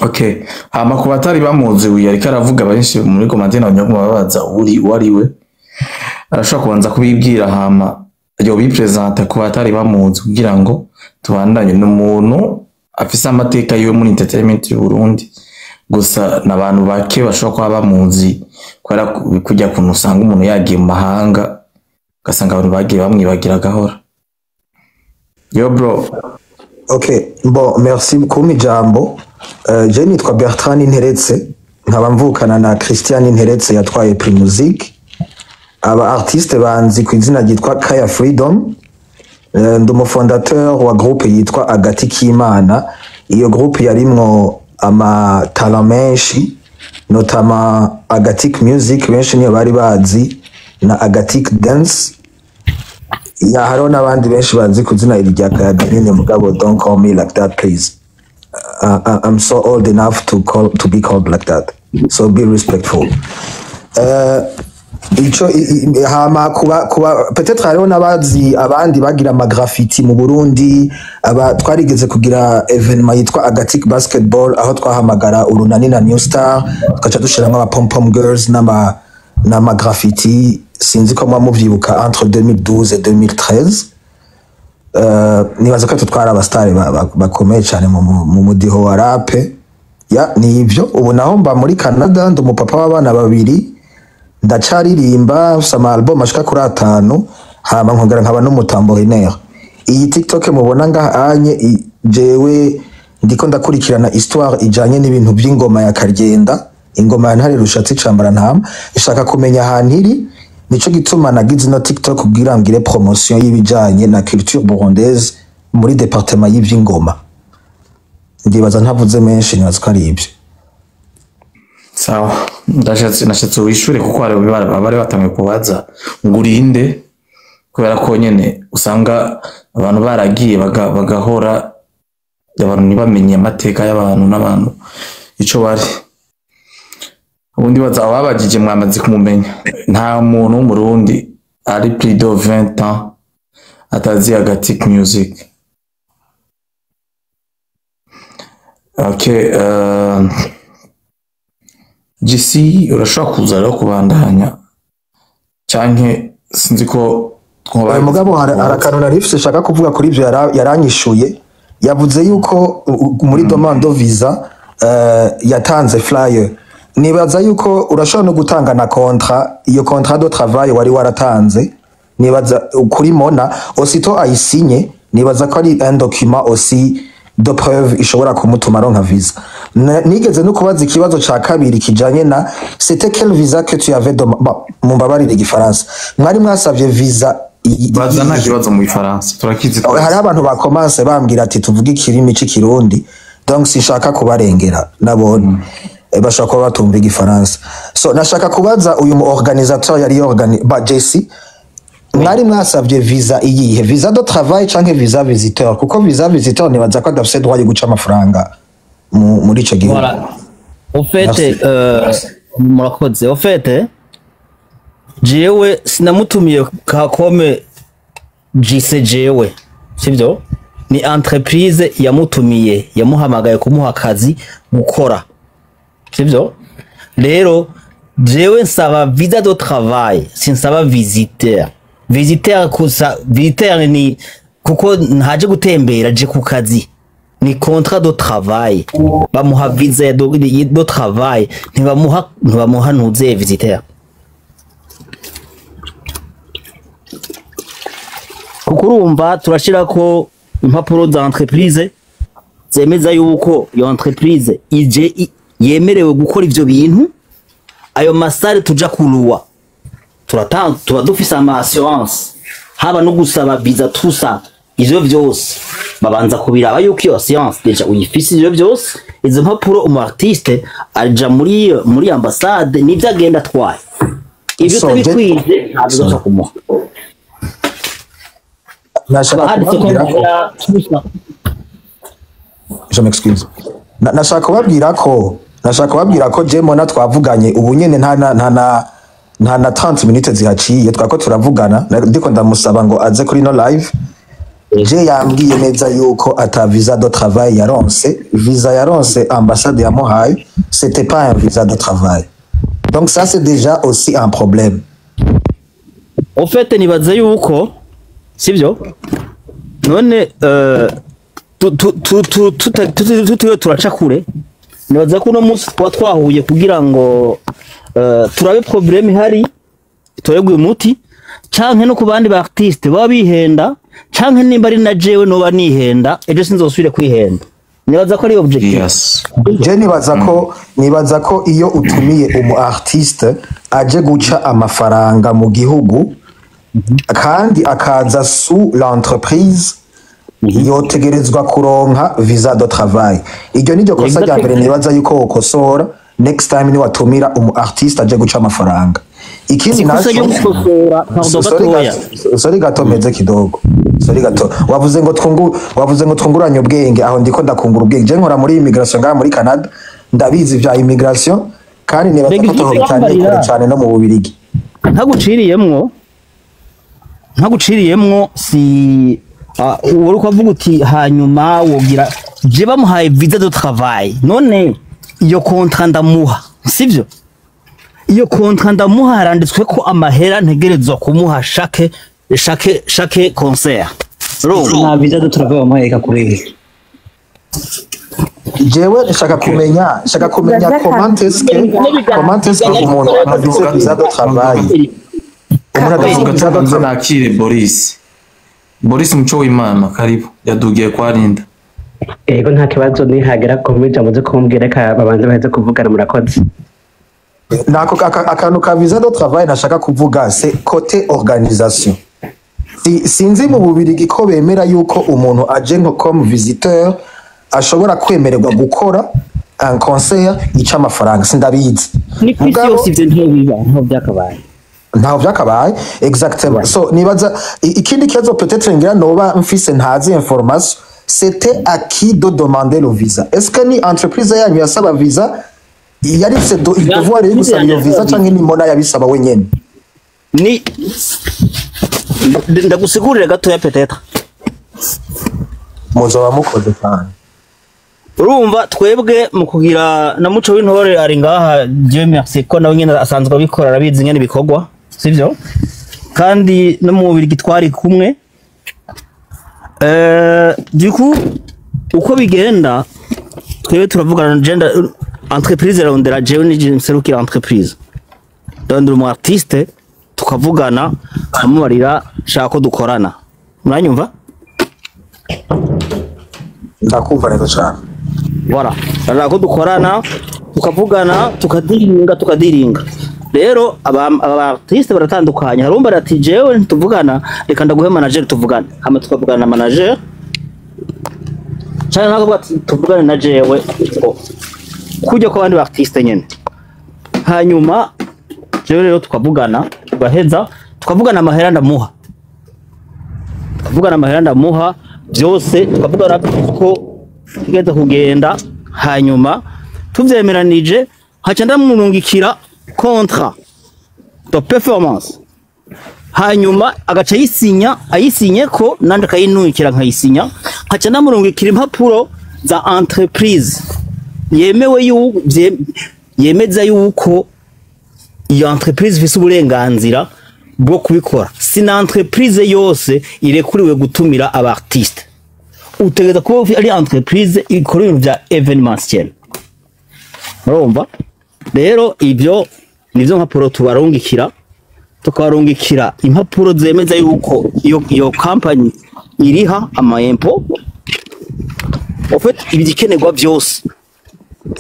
Okay, hama ku batari bamuzi uyu yariko aravuga, benshi muri commentaire abanyaguma babaza uri uwo ari we, arashobora kubanza kubibwira, hama yobipresenta ku batari bamuzi kugira ngo tubandanye. Ni umuntu afise amateka yiwe muri entertainment y'u Burundi, gusa n'abantu bake bashobora kuba bamuzi kubera kujya kuntu usanga umuntu yagiye mu mahanga, ugasanga abantu bagiye bamwibagira gahora. Yo bro. Ok, bon, merci kumpa ijambo. Je nitwa Bertrand Nteretse, nkaba mvukana na Christian Nteretse yatwaye Primusic. Aba artiste banzi ku izina ryitwa Kaya Freedom. Ndi umufondateur wa groupe yitwa Agati K'Imana. Iyo groupe yarimwo ama talent menshi, notamment Agatic Music benshi niyo bari bazi, na Agatic Dance. Ya, hariho n'abandi benshi bazi ku izina iri rya Kayaga nyene, mugabo don't call me like that, please. I'm so old enough to be called like that, so be respectful. Ico hama kuba peut-être hariho n'abazi abandi bagira ama graffiti mu Burundi, aba twarigeze kugira événement yitwa Agatic Basketball, aho twahamagara Urunani na New Star, tugaca dushiramwo aba pom pom girls n'ama graffiti. Sinzi ko muba muvyibuka, entre 2012 et 2013. Nibaza ko tutwara abastari bakomeye cyane mu mudiho wa rap. Ya, ni ivyo. Ubu naho mba muri Canada, ndi umupapa w'abana babiri, ndacaririmba, mfise ama album ashika kuri 5, hama nkongera nkaba n'umutambourinaire. Iyi TikTok mubona ngaha anye, jewe ndiko ndakurikirana histoire ijanye n'ibintu by'ingoma ya Karyenda, ingoma ya Ntare Rushatsi Cambarantama. Nshaka kumenya ahantu iri, nico gituma nagize ino TikTok kugira ngire promotion y'ibijanye na culture burundaise muri département y'ivy'ingoma. Ndibaza ntavuze menshi, nibaza ko ari ibyo. Sawa, ndashatse nashatse wishure kuko hari abari batangiye kubaza ngo urinde, kubera ko nyene usanga abantu baragiye bagahora abantu ntibamenye amateka y'abantu n'abantu ico bari. Ubundi baza ababajije mwamaze kumumenya. Nta muntu w'Umurundi ari plus de 20 ans atazi Agatic Music. Okay, GC urashobora kuza rero kubandanya canke sinzi ko twoba. Mugabo hari akantu nari mfise nshaka kuvuga kuri ivyo yaranyishuye. Yavuze yuko muri demande visa yatanze flyer. Nibaza yuko urashobora no gutanga na contrat, iyo contrat de travail wari waratanze, nibaza kuri Mona aussitôt ayisinye, nibaza ko ari un document aussi de preuve ishobora kumutuma aronka visa. Nigeze no kubaza ikibazo ca kabiri kijanye na c'était quel visa que tu avais bon, mumbabarire igifaransa, mwari mwasavye visa Baza nta kibazo mu Gifaransa turakizi. Hari abantu bakomanse bambwira ati tuvuge ikirimi c'ikirundi, donc sinshaka kubarengera nabone bashobora kuba batumva igifaransa. So nashaka kubaza uyu mu organisateur yari organi ba JC, mwari mwasavye visa iyihe, visa de travail canke visa visiteur? Kuko visa visiteur nibaza ko adafise droit yo guca amafaranga muri ico gihugu. Voilà. Au fait, Merci. Murakoze. Au fait, jewe sinamutumiye kakome JC jewe, sivyo? Ni entreprise yamutumiye, yamuhamagaye kumuha akazi gukora, sivyo? Rero jewe nsaba visa de travail, sinsaba visiteur. Visiteur kusa visiteur ni kuko ntaje gutembera, je ku kazi, ni contrat de travail. Bamuha visa ya de travail, ntibamuha ntuze visiteur, kuko urumva turashirako impapuro za entreprise zemeza yuko iyo entreprise ije yemerewe gukora ivyo bintu. Ayo ma salles tuja kuruwa turatanga, tuba dufise ama assurance, haba no gusaba visa tusa, ivyo vyose babanza kubiraba yuko iyo assurance déjà uyifise. Ivyo vyose, izo mpapuro, umu artiste aja muri ambassade nivyo agenda atwaye. Ivyo So, utabikwije ntabwo uzoca kumuha. Nashaka Haba handitse ko kubabwira ko amahera tusa. Je m'excuse. Nashaka kubabwira ko je Mona twavuganye ubu nyene, nta na 30 minutes zihaciye twako turavugana, ndiko ndamusaba ngo aze kuri no live. Je yambwiye neza yuko ata visa de travail yaronse. Visa yaronse, ambassade yamuhaye, c'était pas un visa de travail, donc ça c'est déjà aussi un problème. Au fait, nibaza yuko sivyo none tutiriwe turaca kure, nibaza ko uno munsi tuba twahuye kugira ngo turabe problème ihari, itoregwe umuti, canke no ku bandi ba artiste baba bihenda, canke nimba ari na jewe noba nihenda, ejo sinzosubire kwihenda. Nibaza ko ari objectif. Je nibaza ko iyo utumiye umu artiste aje guca amafaranga mu gihugu kandi akaza sous l'entreprise, yotegerezwa kuronka visa de travail. Iryo niryo kosa rya mbere nibaza yuko wokosora next time ni watumira umu artiste aje guca amafaranga. Ikindi Ikosa ryo naco gukosora, pardon. Sorry. Gatoya. Sorry gato, meze kidogo, sorry gato. Wavuze ngo twunguranye ubwenge, aho ndiko ndakungura ubwenge. Je nkora muri immigration ngaha muri Canada, ndabizi vya immigration, kandi nibaza Rega ko ivyo toho bitaniye kure wambarira. cyane no mu Bubirigi. Ntaguciriyemwo si wari ukavuga uti hanyuma wogira je bamuhaye visa de travail. None iyo contrat ndamuha, sivyo? Iyo contrat ndamuha haranditswe ko amahera ntegerezwa kumuha chaque concert. Urumva? Nta visa de travail bamuhaye kubera. Jewe nshaka kumenya comment est-ce que umuntu adafise visa de travail, umuntu adafise visa de Gato travail. nakire Boris. Boris Muco w'Imana, karibu. Yadugiye kwa Linda. Ego, nta kibazo, nihagera kumva ijambo zo kumbwira, reka babanze baheze kuvugana. Murakoze. Nako akantu ka visa de travail nashaka kuvuga, c'est côté organisation. Sinzi mu Bubirigi ko bemera yuko umuntu aje nko comme visiteur ashobora kwemererwa gukora un concert ica amafaranga, sindabizi. Ni ku isi yose ivyo ntibiba, ntaho byakabaye. Ntaho vyakabaye, exactement. So nibaza ikindi kibazo peut-être ngira noba mfise ntazi information, c'était à qui de demander le visa? Est-ce que ni entreprise yanyu yasaba visa? Yari ifise devoir yo gusaba iyo visa canke ni Mona yabisaba wenyene? Ni ndagusigurire gatoya peut-être. Muzoba mukoze cyane. Urumva, twebwe mu kugira na Muco w'Intore ari ngaha, Dieu merci ko nawe nyene asanzwe abikora, arabizi nyene bikorwa, sivyo? Kandi no mu Bubirigi twari kumwe. Du coup, uko bigenda, twebwe turavugana, genda entreprise irarondera jewe, nije nserukira entreprise, ndondera umu artiste, tukavugana, nkamubarira shaka ko dukorana. Muranyumva? Ndakumva neza cyane. Voilà, ndashaka ko dukorana, tukavugana, tukadiringa. Rero aba artiste baratandukanye. Hari umbara ati: "Jewe ntituvugana, reka ndaguhe manager tuvugane." Hama tukavugana na manager, cyane nakavuga ati: "Tuvugane na jewe." Kujya ku bandi ba artiste nyene. Hanyuma jewe rero tukavugana, tugaheza tukavugana amahera ndamuha, tukavugana amahera ndamuha byose, tukavugana ko tugeze kugenda. Hanyuma tuvyemeranije, haca ndamurungikira contrat de performance, hanyuma agaca ayisinya, ayisinye ko nanje akayinungikira nkayisinya. Haca ndamurungikira impapuro za entreprise yemewe, yemeza yuko iyo entreprise ifise uburenganzira bwo kubikora. Sina entreprise yose irekuriwe gutumira aba artiste, utegereza kuba ari entreprise ikora ibintu vya événementiel. Urumva rero, ibyo nivyo mpapuro tubarungikira, tukabarungikira impapuro zemeza yuko iyo company iriha ama impôt, en fait ibikenerwa byose.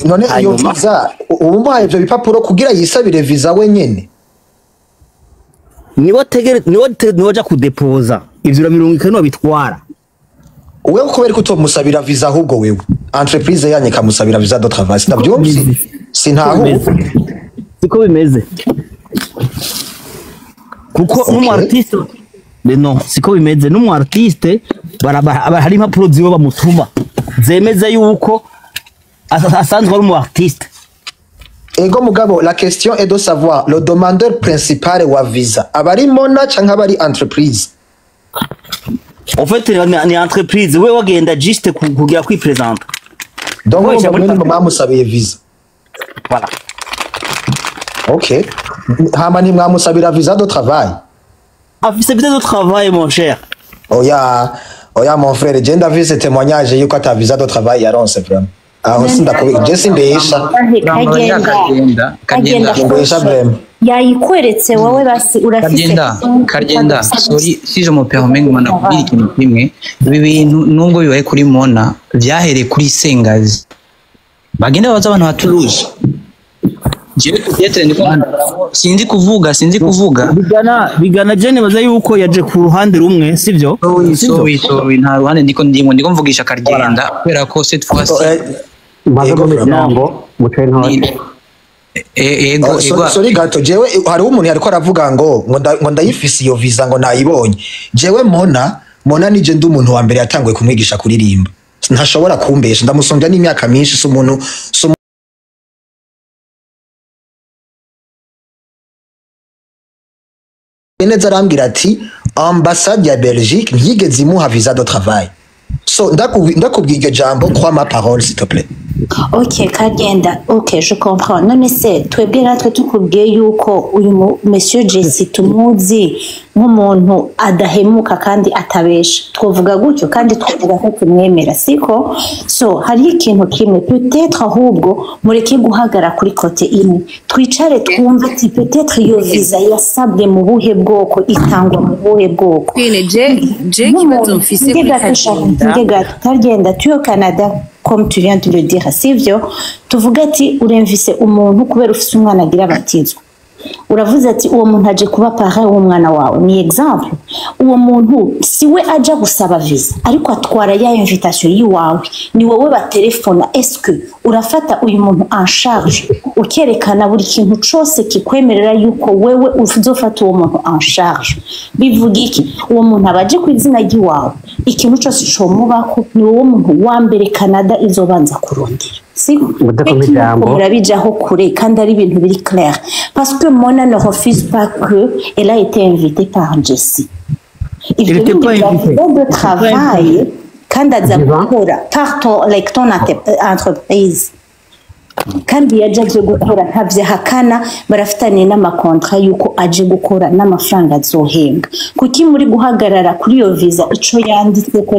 None iyo visa ubu muhaye ivyo bipapuro kugira yisabire visa wenyene? Niwe tegere, niwe aja kudepoza ivyo, urabirungika, niwe bitwara. Wewe kubera ko utomusabira visa, ahubwo wewe entreprise yanyu ikamusabira visa de travail? Sinavyumvise, sintahu. Siko bimeze, kuko n'umu artiste, no siko bimeze, n'umu artiste hari impapuro ziwe bamutuma zemeza yuko asanzwe ari umu artiste. Ego, mugabo la question est de savoir le demandeur principal wa visa aba ari Mona canke aba ari entreprise? En fait ni entreprise, we wagenda juste kugira kwipresenta. Donc Koresha urumva muri mwe nimwe mwamusabiye visa? Voilà. Okay, hama ntimwamusabira visa de travail? Afise visa de travail, mon cher. Oya, oya, mon frère, je ndafise témoignage yuko ata visa de travail yaronse. Vraiment, aho sindakubi, je simbesha. Kagenda. Kagenda, Kagenda. Kagenda. Simbesha vraiment. Yayikweretse wowe basi, urafise? Kagenda, Kagenda, sorry si je me permets, ngo nakubwira ikintu kimwe. Ibi bintu nubwo bibaye kuri Mona, byahereye kuri Sengazi. Bagenda babaza abantu ba Toulouse. Jewe peut-être ndiko sinzi kuvuga. Bigana, je nibaza yuko yaje ku ruhande rumwe, sivyo? Sorry. Sivyo? Sorry, sorry, nta ruhande ndiko ndimo, ndiko mvugisha Kagenda kubera ko cette fois-ci Maze Ego, mu miryango muce ntore. Ego. Oh, Ego. Sorry gato, jewe hariho umuntu yariko aravuga ngo ndayifise iyo visa, ngo nayibonye. Jewe Mona nije ndi umuntu wa mbere yatanguye kumwigisha kuririmba, ntashobora kumbesha, ndamusumbya n'imyaka myinshi, si umuntu si. Neza arambwira ati ambassade ya Belgique ntiyigeze imuha visa de travail. So ndakubwiye iryo jambo, crois ma parole, s'il te plaît. Ok Kagenda, ok, je comprends. None se twebwe natwe tukubwiye yuko uyu monsieur Jesse tumuzi nk'umuntu adahemuka kandi atabesha, twovuga gutyo kandi twavuga ko tumwemera, siko? So hariho ikintu kimwe peut-être, ahubwo mureke guhagara kuri côté imwe, twicare twumve ati peut-être iyo visa yasabwe mu buhe bwoko, itangwa mu buhe bwoko. Queen, je ikibazo mfise kuri Kagenda. Nge gato, Kagenda, tu es au Canada comme tu viens de le dire, sivyo? Tuvuge ati uremvise umuntu kubera ufise umwana agira batizwa, uravuze ati uwo muntu aje kuba parrain w'umwana wawe, ni exemple. Uwo muntu si we aja gusaba visa, ariko atwara ya invitation yiwawe, ni wowe batelefona. Est-ce que urafata uyu muntu en charge, ukerekana buri kintu cose kikwemerera yuko wewe uzofata uwo muntu en charge? Bivuga iki? Uwo muntu aba aje ku izina ry'iwawe, ikintu cose comubako ni wowe muntu wa mbere Canada izobanza kurondera. Si Mudakompa ijambo. Murabijaho kure kandi ari ibintu biri clair, parce que Mona ne refuse pas que elle a été invitée par Jessie. Elle Ivyo était bindi pas bya invitée. visa de Elle était pas travail, kandi aza Diva. gukora par ton, like, ton entreprise, kandi yaje aje gukora, ntavyo ahakana. Barafitaniye n'amakontra yuko aje gukora n'amafaranga azohembwa. Kuki muri guhagarara kuri iyo visa, ico yanditseko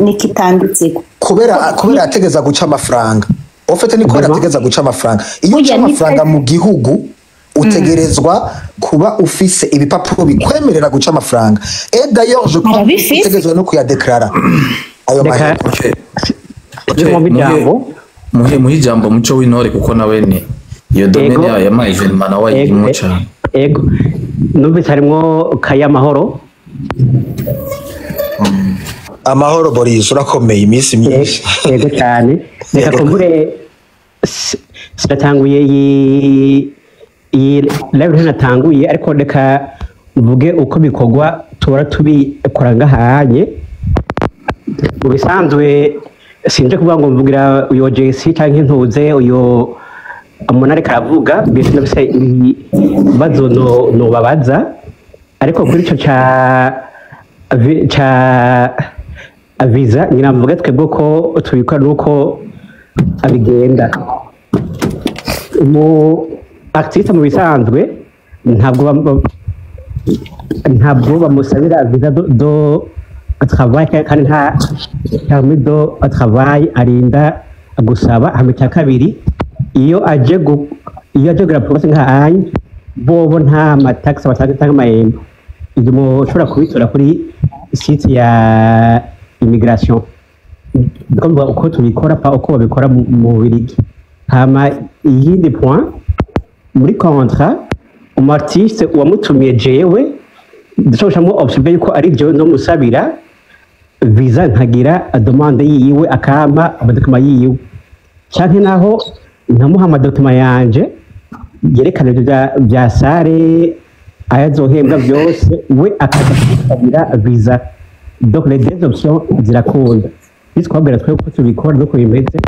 n'ikitanditseko? Kubera ategeza guca amafaranga, au fait ni kubera Diva. ategeza guca amafaranga. Iyo uca Oya, ni amafaranga mu gihugu, utegerezwa kuba ufise ibipapuro bikwemerera guca amafaranga. Et d'ailleurs, je crois Arabifise. utegerezwa no kuyadeklara ayo Reka mahera. Okay. Muhe Muhe ijambo. muhe ijambo Muco w'Intore, kuko nawe ni iyo domaine Ego. yayo y'ama événement nawe Ego, ayirimo cane. ego, numvise harimwo Kayamahoro. Amahoro Boris, urakomeye iminsi myinshi. Ego cyane. Reka Yego. kumbure sinatanguye iyi live, ntinatanguye, ariko reka mvuge uko bikorwa tubora tubikora ngahanye. Mu bisanzwe sinje kuvuga ngo mvugira uyo JC canke ntuze uyo umuntu ariko aravuga, mbese ndafise ibibazo nobabaza, ariko kuri ico ca visa ngira mvuge twebwe ko tubikora nuko abigenda. Umu artiste mu bisanzwe ntabwo bamusabira visa de travail, kandi nta permis de travail arinda gusaba. Hama icya kabiri, iyo aje kugura promesse nka anye bobo, nta ma taxe batanga cyangwa amahembo. Ibyo mushobora kubitora kuri site ya immigration. Ndiko mvuga uko tubikora, pa uko babikora mu Bubiligi. Hama iyindi point, muri contrat, umu artiste wamutumiye, jewe ndashobora gushiramo option yuko ari jewe nzomusabira visa, nkagira demande yiwe, akampa ama documents yiwe, canke naho nkamuha ama documents yanje yerekana ibyo bya salle, ayo azohembwa byose, we akaza kumusabira visa. Donc les deux options zirakunda. Bitwabwira twe uko tubikora nuko bimeze.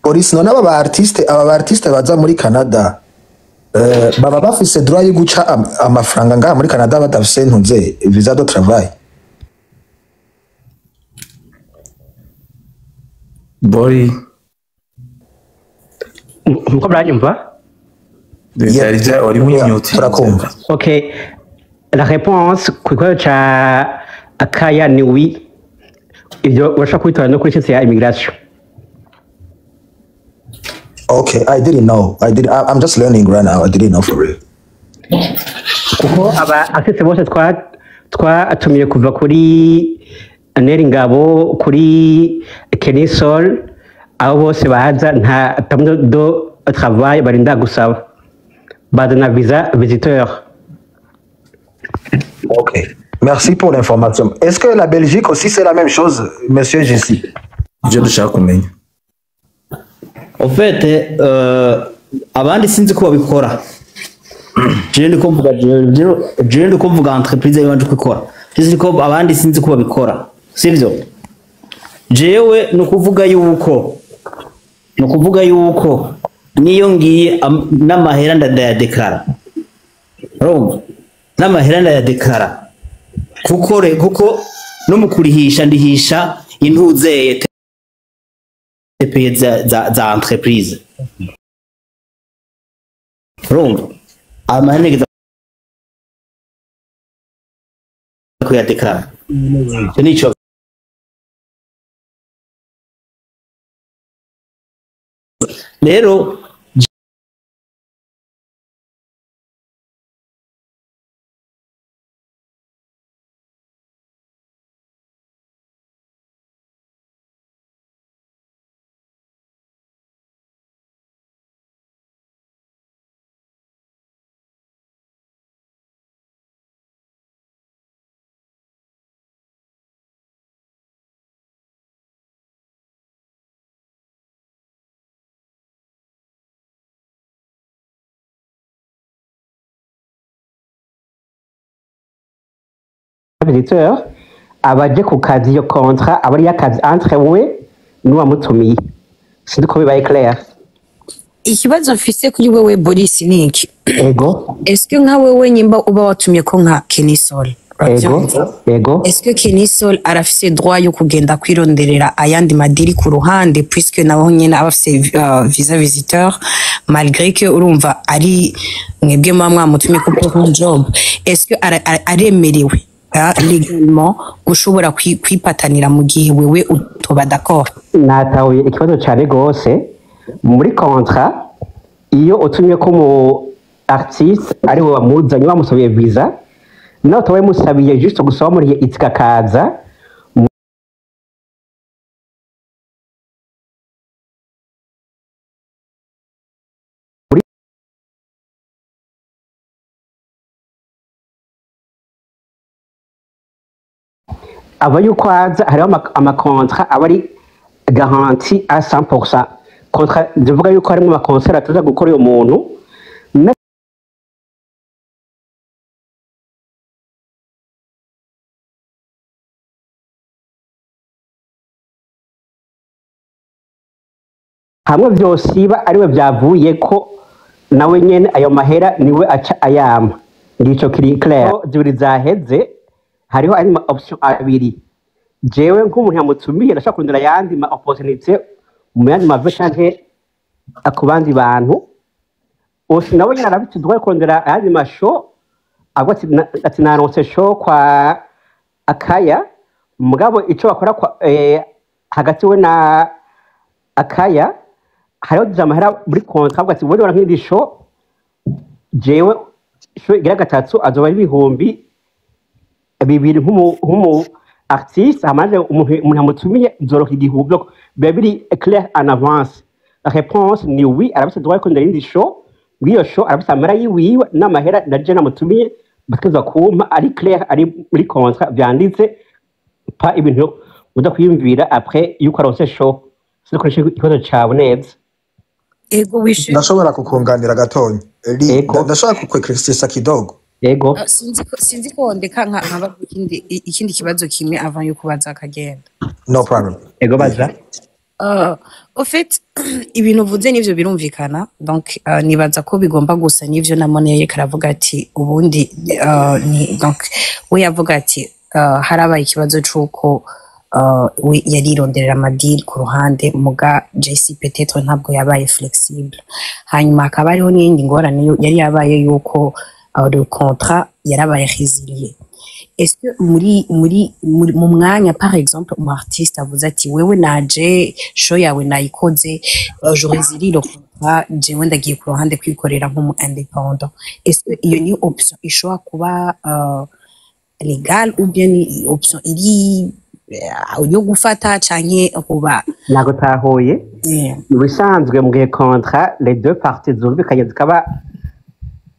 Boris, none aba ba artiste baza muri Canada, baba bafise droit yo guca amafaranga ngaha muri Canada badafise ntuze visa de travail? Bori. Nkuko muranyumva? Vyari vya wari wimyutse. Turakumva. Ok, la réponse ku kibazo ca Akaya ni oui. Ibyo urashobora kubitora no kuri site ya immigration. Okay, I didn't know. I did. I'm just learning right now. I didn't know, for real. Kuko aba artiste bose twatumiye, kuva kuri Neri Ngabo, kuri Kenny Sol, abo bose baza nta permis de travail barinda gusaba, bazana visa visiteur. Ok. Merci pour l'information. Est-ce que la Belgique aussi c'est la même chose, Monsieur Jesse? Ivyo dushaka kumenya. En fait, abandi sinzi ko babikora. Jewe ndiko mvuga entreprise yabanje kubikora. Sinzi ko abandi, sinzi ko babikora. Sivyo? Jewe nukuvuga yuko niyo ngiye n'amahera ndayadekara. Urumva? N'amahera ndayadekara. Kuko no mu kurihisha ndihisha intuzeye TPE za entreprise. Urumva? Amahera nigeze kuyadekara. Icyo nico. Rero visiteur. Abaje ku kazi, iyo contrat aba ari iy'akazi entre we n'uwamutumiye. Sinzi ko bibaye clair. Ikibazo mfise kuri wewe, Boris, ni iki: Ego. Est-ce que nka wewe nyimba uba watumye ko nka Kenny Sol, Ego. uravyumva? Ego. Est-ce que Kenny Sol arafise droit yo kugenda kwironderera ayandi madiri ku ruhande, puisque nawe nyene aba afise visa visiteur, malgré que urumva ari mwebwe muba mwamutumye ko pour un job? Est-ce que aremerewe légalement gushobora kwipatanira mu gihe wewe utoba d'accord? Natahuye ikibazo cyane rwose. Muri contrat, iyo utumye ko umu artiste ari we wamuzanye, wamusabiye visa, nawe utaba wamusabiye, juste gusa wamuriye itike akaza. Muri aba yuko aza, hariho amakontra aba ari garanti à 100%. Contrat zivuga yuko harimo ama concert ataza gukora uyu muntu. Hamwe vyosiba ariwe vyavuye ko, nawe nyene ayo mahera niwe aca ayama. Ngico kiri clair. Zibiri zaheze, hariho andi ma option abiri. Jewe nk'umuntu yamutumiye, ndashaka kurondera ayandi ma opportunité mu yandi mave canke ku bandi bantu. Osi nawe nyene arabifite droit yo kurondera ayandi ma show, avuga ati ati naronse show kwa Akaya. Mugabo ico bakora kwa, hagati we na Akaya, hariho deja amahera muri contrat. Avuga ati wowe nibona nk'indi show, jewe show igira gatatu azoba ari 2000 nk'umu artiste, hama umuntu amutumiye nzoroka 1000. Donc biba biri clair en avance. La réponse ni oui, arafise droit yo kurondera iyindi show. Muri iyo show arafise amahera yiwiwe n'amahera na je namutumiye bategerezwa kumpa, ari clair, ari muri contrat vyanditse, pa ibintu uza kwiyumvira après yuko aronse show. Sinzi ko ikibazo cawe neza. Ego, wishe. Ndashobora kukunganira gatonya. Li, Ego. Ndashobora kukwekresisa kidogo. Ego. Sinzi ko ndeka nka ikindi kibazo kimwe avant yo kubaza akagenda. No problem. Ego, baza. Au fait, ibintu uvuze nivyo birumvikana. Donc nibaza ko bigomba gusa n'ivyo na Mone yariko aravuga ati ubundi ni donc we yavuga ati harabaye ikibazo c'uko we yarironderera amadiri ku ruhande, muga JC peut-être ntabwo yabaye flexible. Hanyuma hakaba hariho n'iyindi ngorane yari yabaye yuko le contrat yarabaye résilié. Est-ce que muri mu mwanya, par exemple, umu artiste avuze ati wewe naje show yawe nayikoze, je résilie le contrat, jewe ndagiye ku ruhande kwikorera nk'umu indépendant, est-ce que iyo ni option ishobora kuba légale ou bien ni option iri yo gufata canke kuba Ntabwo tahuye. Mu bisanzwe, mu gihe contrat les deux parties zumvikanye, zikaba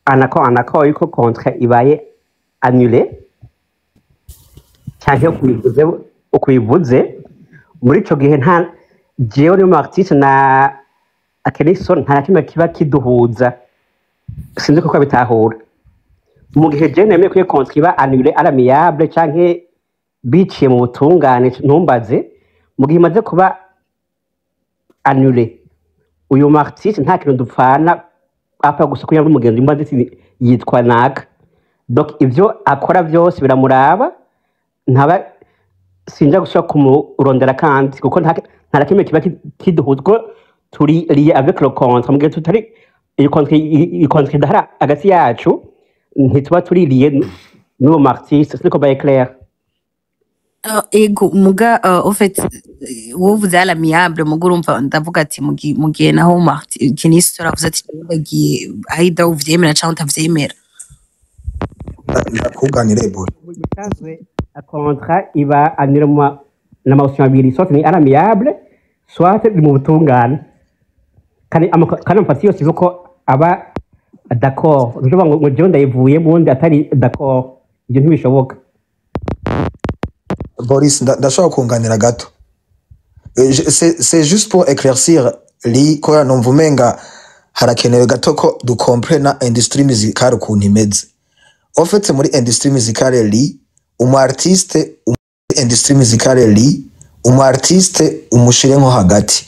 en accord yuko contrat ibaye annulé canke ukubivuze, muri ico gihe nta jewe n'umu artiste na Akenison nta na kimwe kiba kiduhuza. Sinzi kuko bitahura. Mu gihe jewe nemeye ko iyo contrat iba annulé à l'amiable canke biciye mu butungane, ntumbaze, mu gihe imaze kuba annulé, uyu mu artiste nta kintu dupfana, apfa gusa kugira ngo umugenzi mbaze ati yitwa naka. Donc ivyo akora byose biramuraba, ntaba sinja gushobora kumurondera kandi, kuko nta na kimwe kiba kiduhuza, kuko turi lié avec le contrat. Mu gihe tutari iyo contrat, iyo contrat idahari hagati yacu, ntituba turi lié n'uwo mu artiste. Siniko baye clair? Ego, muga au fait wowe uvuze à l'amiable, muga urumva ndavuga ati mu gihe naho Kenisi aravuze ati jewe ndagiye aida uvyemera canke utavyemera. Ndakuganire, boy. Bisanzwe contrat iba annulé mu n'ama option abiri: soit ni à l'amiable, soit ni mu butungane. Kandi amafasi yose ivuga ko aba d'accord. Ntushobora ngo jewe ndayivuyemo uwundi atari d'accord, ibyo ntibishoboka. Boris, ndashobora kunganira gato. C'est juste pour éclaircir li kubera numva umenga harakenewe gato ko dukomprena industrie musicale ukuntu imeze. En fait, muri industrie musicale, li umu artiste Industrie musicale li umu artiste umushire nko hagati.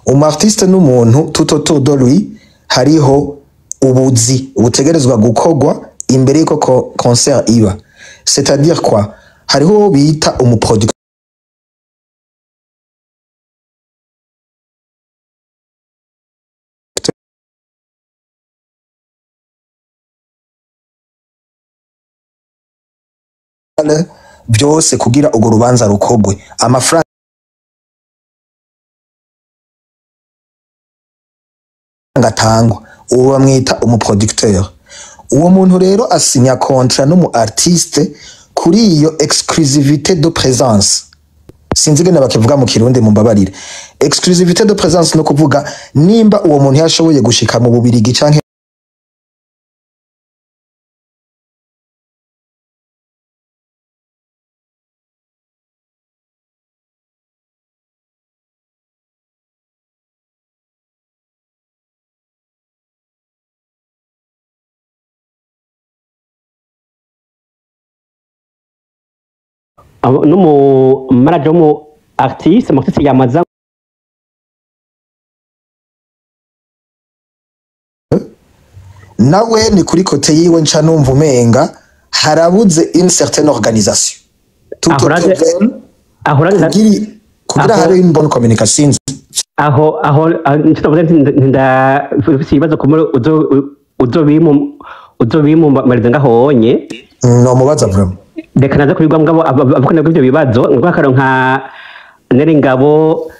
Umu artiste n'umuntu tout autour de lui hariho ubuzi butegerezwa gukorwa imbere yuko concert iba. C'est-à-dire quoi? Hariho uwo bita umuproducteur byose kugira urwo rubanza rukogwe, amafaranga atangwa, uwo bamwita umuproducteur. Uwo muntu rero asinya contrat n'umu artiste kuri iyo exclusivité de présence. Sinzi ingene bakivuga mu Kirundi, mumbabarire. Exclusivité de présence no kuvuga nimba uwo muntu yashoboye gushika mu Bubirigi canke N'umu manager w'umu artiste, umu artiste yamaza. Nawe ni kuri côté yiwe nca numva umenga harabuze une certaine organisation tout Aho autour d'elle aho kugira aho habe une bonne communication. Aho nicyo navuze nti ndafise ibibazo kumuri uzobimumariza ngaho wonye. No mubaza vraiment. Reka naza kubigwa mugabo avuga nabwo ivyo bibazo ngo akaronka Neringabo,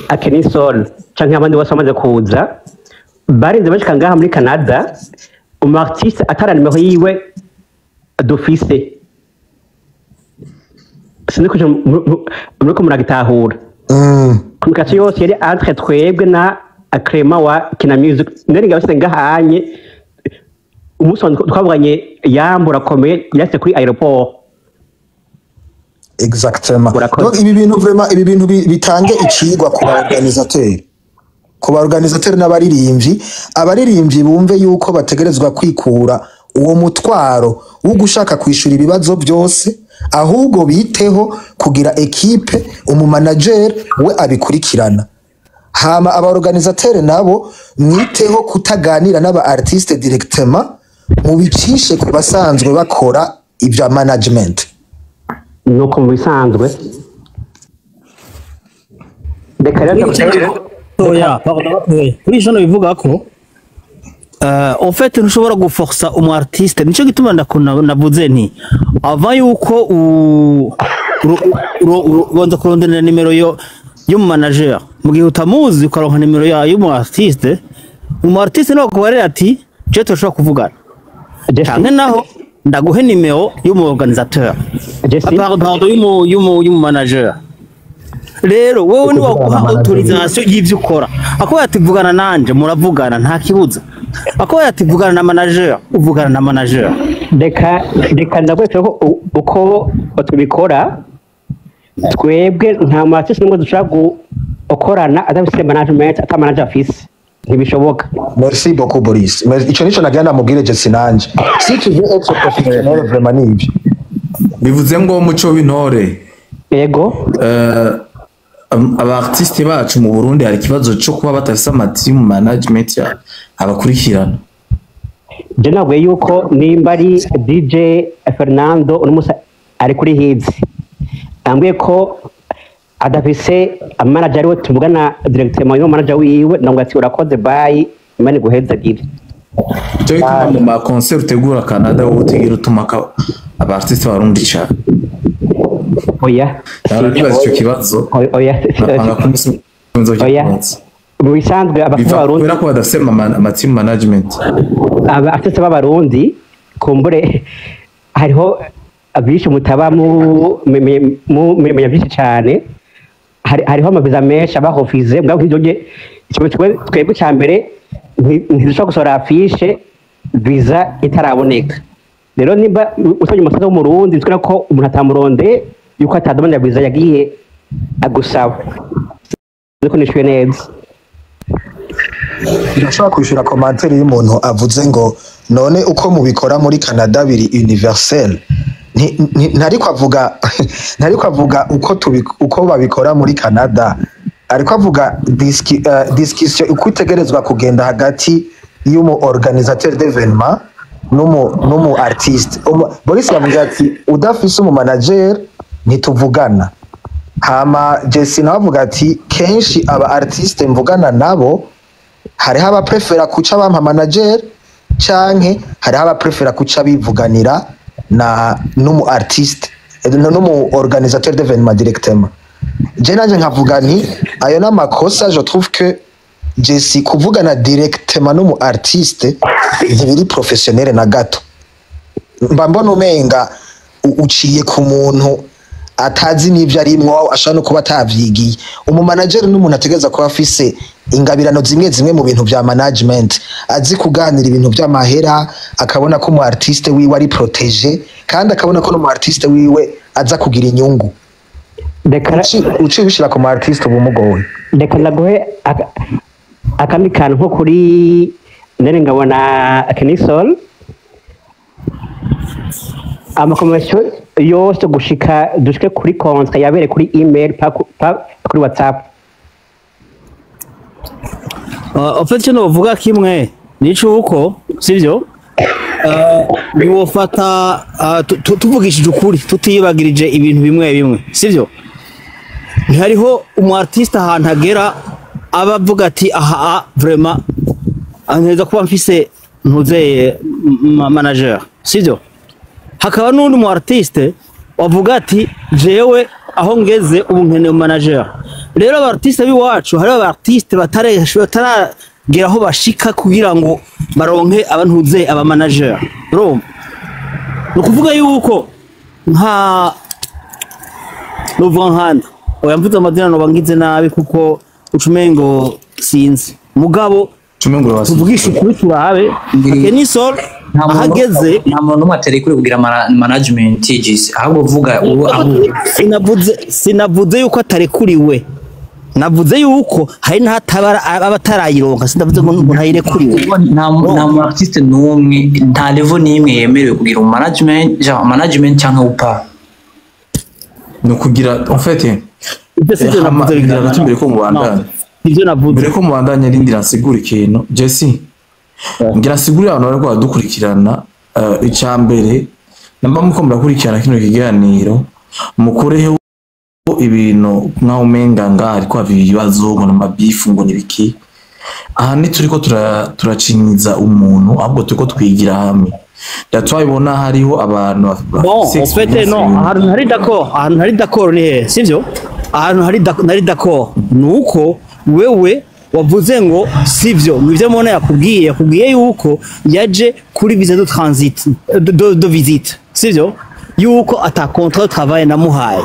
Akenisol canke abandi bose bamaze kuza barinze bashika ngaha muri Canada, umu artiste atara nimero yiwe dufise. Sinzi ko muriko muragitahura. Communication yose yari entre twebwe na Clement wa Kina Music. Neringabo ashitse ngahanye umunsi wa twavuganye yambura akomeye yashitse kuri aéroport. Exactement. Urakoze. Donc ibi bintu vraiment, ibi bintu bitange icigwa ku ba organisateur, ku ba organisateur n'abaririmbyi. Abaririmbyi bumve yuko bategerezwa kwikura uwo mutwaro wo gushaka kwishura ibibazo byose, ahubwo biteho kugira équipe, umumanager we abikurikirana. Hama aba organisateur nabo mwiteho kutaganira n'aba artiste directement, mubicishe ku basanzwe bakora ibya management. Nuko mu bisanzwe reka rero Oya, pardon, oya. Kuri ico bivuga ko en fait ntushobora guforsa umu artiste. Nico gituma ndakuna navuze nti avant yuko ubanza kurondera nimero yo y'umu manager, mu gihe utamuzi ukaronka nimero ya y'umu artiste, umu artiste nawe akubarira ati je turashobora kuvugana, canke naho ndaguhe nimero y'umu organisateur. Jesse. Ah, pardon, y'umu manager. Rero wowe ni waguha autorisation y'ivyo ukora, akaba ati vugana nanje, muravugana nta kibuza. Akaba ati vugana na manager, uvugana na manager. Reka ndagwetse ko uko tubikora twebwe, nta mu artiste n'umwe dushobora gukorana adafise management, ata manager afise, ntibishoboka. Merci beaucoup, Boris. Mais ico nico nagira namubwire Jesse nanje. Si tu veux être professionnel vraiment ni ivyo. Bivuze ngo Muco w'Intore, Yego. Aba artiste bacu mu Burundi hari ikibazo cyo kuba badafise ama team management abakurikirana. Je nabwiye yuko nimba ari DJ Fernando uno munsi ari kuri hits, ambwiye ko adafise manager ariwe tuvugana directement y'uwo manager wiwe, ndamubwira ati urakoze, bye, Imana iguhezagire. Icyo gituma mu ma concert utegura Canada wowe utigera utuma aba artiste barundi cyane. Oya. Nibaza icyo kibazo. Oya. Napanga ko umunsi umwe Oya. nzokibaza. Mu bisanzwe abafite Biva b'Abarundi kubera ko badafise ama team management. Aba artiste b'Abarundi kumbure hariho abishe mutaba mu menya byinshi cyane. Hariho amaviza menshi abahofize mbwa nk'ibyo nge ikintu twebwe cya mbere ntidushobora gusohora afishe visa itaraboneka. Rero nimba usabye umusaza w'Umurundi twera ko umuntu atamuronde yuko atadabona visa yagiye agusaba, ariko nishyuye neza. Ndashobora kwishura commentaire y'umuntu avuze ngo none uko mubikora muri Canada biri universel. Ntariko avuga, ntariko avuga uko uko babikora muri Canada, ariko avuga discussion uko itegerezwa kugenda hagati y'umu organisateur d'événement n'umu artiste. Boris yavuze ati udafise umu manager ntituvugana. Hama Jesse nawe avuga ati kenshi aba artiste mvugana nabo, hariho abaprefera kuca bampa manager, canke hariho abaprefera kuca bivuganira na n'umu artiste, n'umu organisateur d'événement directement. Je nanje nkavuga nti ayo n'amakosa. Je trouve que Jesse kuvugana directement n'umu artiste ntibiri professionnel na gato. Mba mbona umenga uciye ku muntu atazi n'ivyo arimwo, ashobora no kuba atavyigiye. Umumanager n'umuntu ategereza kuba afise ingabirano zimwe zimwe mu bintu vya management, azi kuganira ibintu vy'amahera, akabona ko umu artiste wiwe ari protégé, kandi akabona ko n'umu artiste wiwe aza kugira inyungu. Reka Uciye ubishira ku mu artiste uba umugoye. Reka ndaguhe akandi kantu nko kuri nere ngabona Kenisol, amakomisiyo yose gushika dushike kuri contrat yabere kuri email, pa kuri WhatsApp. En fait, icyo novuga kimwe nico uko sivyo, niwofata tuvugishije ukuri, tutiyibagirije ibintu bimwe bimwe, sivyo, ntihariho umu artiste ahantu agera aba avuga ati aha vraiment anteza kuba mfise ntuzeye manager, sivyo? Hakaba n'undi mu artiste wavuga ati jewe aho ngeze ubu nkeneye manager. Rero aba artiste b'iwacu, hariho aba artiste bataragera aho bashika kugira ngo baronke abantuze aba manager. Urumva, ni ukuvuga yuko nka nuvuga nkanda, oya, mvuze amazina noba ngize nabi, kuko ucumengo sinzi, mugabo tuvugishe ukuri, turabe Kenisol ahageze. Nta muntu n'umwe atari kuri kugira management TGC, ahubwo vuga ubu aho. Sinavuze yuko atarekuriwe, navuze yuko hari n'ahatabara aba atarayironka, sinavuze ngo ntayirekuriwe. Nta mu artiste n'umwe, nta level n'imwe yemerewe kugira umu management, genre management cyangwa upa. Ni ukugira en fait Ibyo sivyo navuze. Rindira gato mbere ko mubandanya. Ibyo navuze. Mbere ko mubandanya, rindira nsigure ikintu. Jesse, ngira nsigure abantu bariko baradukurikirana. Ica mbere, namba muko murakurikirana kino kiganiro, mukureho ibintu nkaho umenga ngaha hariko hava ibibazo ngo n'amabifu ngo nibiki. Aha ntituriko turacinyiza umuntu, ahubwo turiko twigira hamwe. Twabibona hariho abantu Bon, bafise en fait, experience non, ahantu hari d'accord, ahantu hari d'accord ni hehe, sivyo? Ahantu hari nari d'accord nuko wewe wavuze ngo sivyo, mu ivyo mubona yakubwiye yuko yaje kuri visa de transit, de visite, sivyo? Yuko ata contrat de travail namuhaye.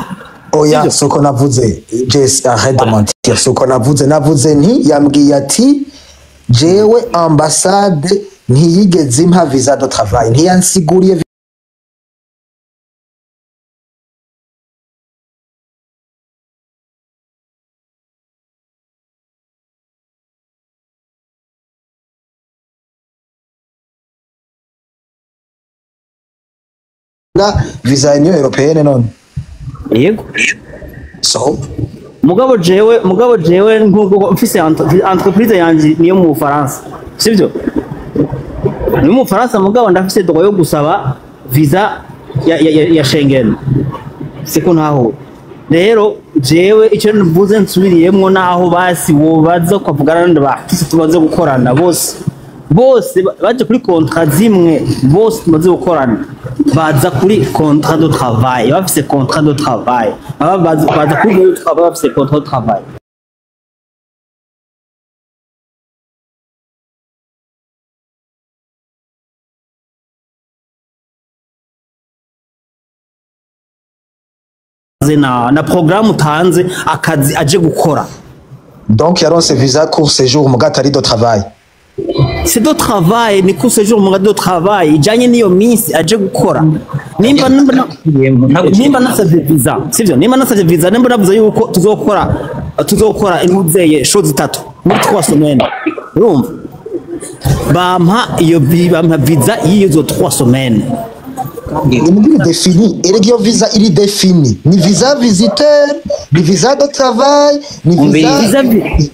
Oya. Sivyo? Suko navuze. Jess, arrête de mentir. Suko navuze. Navuze nti yambwiye ati jewe ambassade ntiyigeze impa visa de travail, ntiyansiguriye. Visa ya Union Européenne none. Yego. So Mugabo jewe nkuko mfise entreprise yanje niyo mu Bufaransa, sivyo? Ni mu Bufaransa, mugabo ndafise droit yo gusaba visa ya Schengen, siko? Ntaho rero jewe icyo mvuze nsubiriyemwo, naho basi wobaza ukavugana n'abandi bafise tumaze gukorana, bose baje kuri contrat zimwe. Bose tumaze gukorana baza kuri contrat de travail, bafise contrat de travail. Baba baza kuri contrat de travail, bafise contrat de travail. Na programme utanze akazi aje gukora. Donc yaronse visa court séjour muga atari de travail. C'est de travail, ni court séjour muga de travail ijanye n'iyo minsi aje gukora. Nimba nasavye visa, sivyo? Nimba nasavye visa, nimba navuze yuko tuzokora intuzeye show zitatu muri 3 semaines, urumva, bampa iyo bampa visa y'izo 3 semaines. Ibintu biri défini. Erega iyo visa iri définie, ni visa visiteur, ni visa de travail, ni visa Visa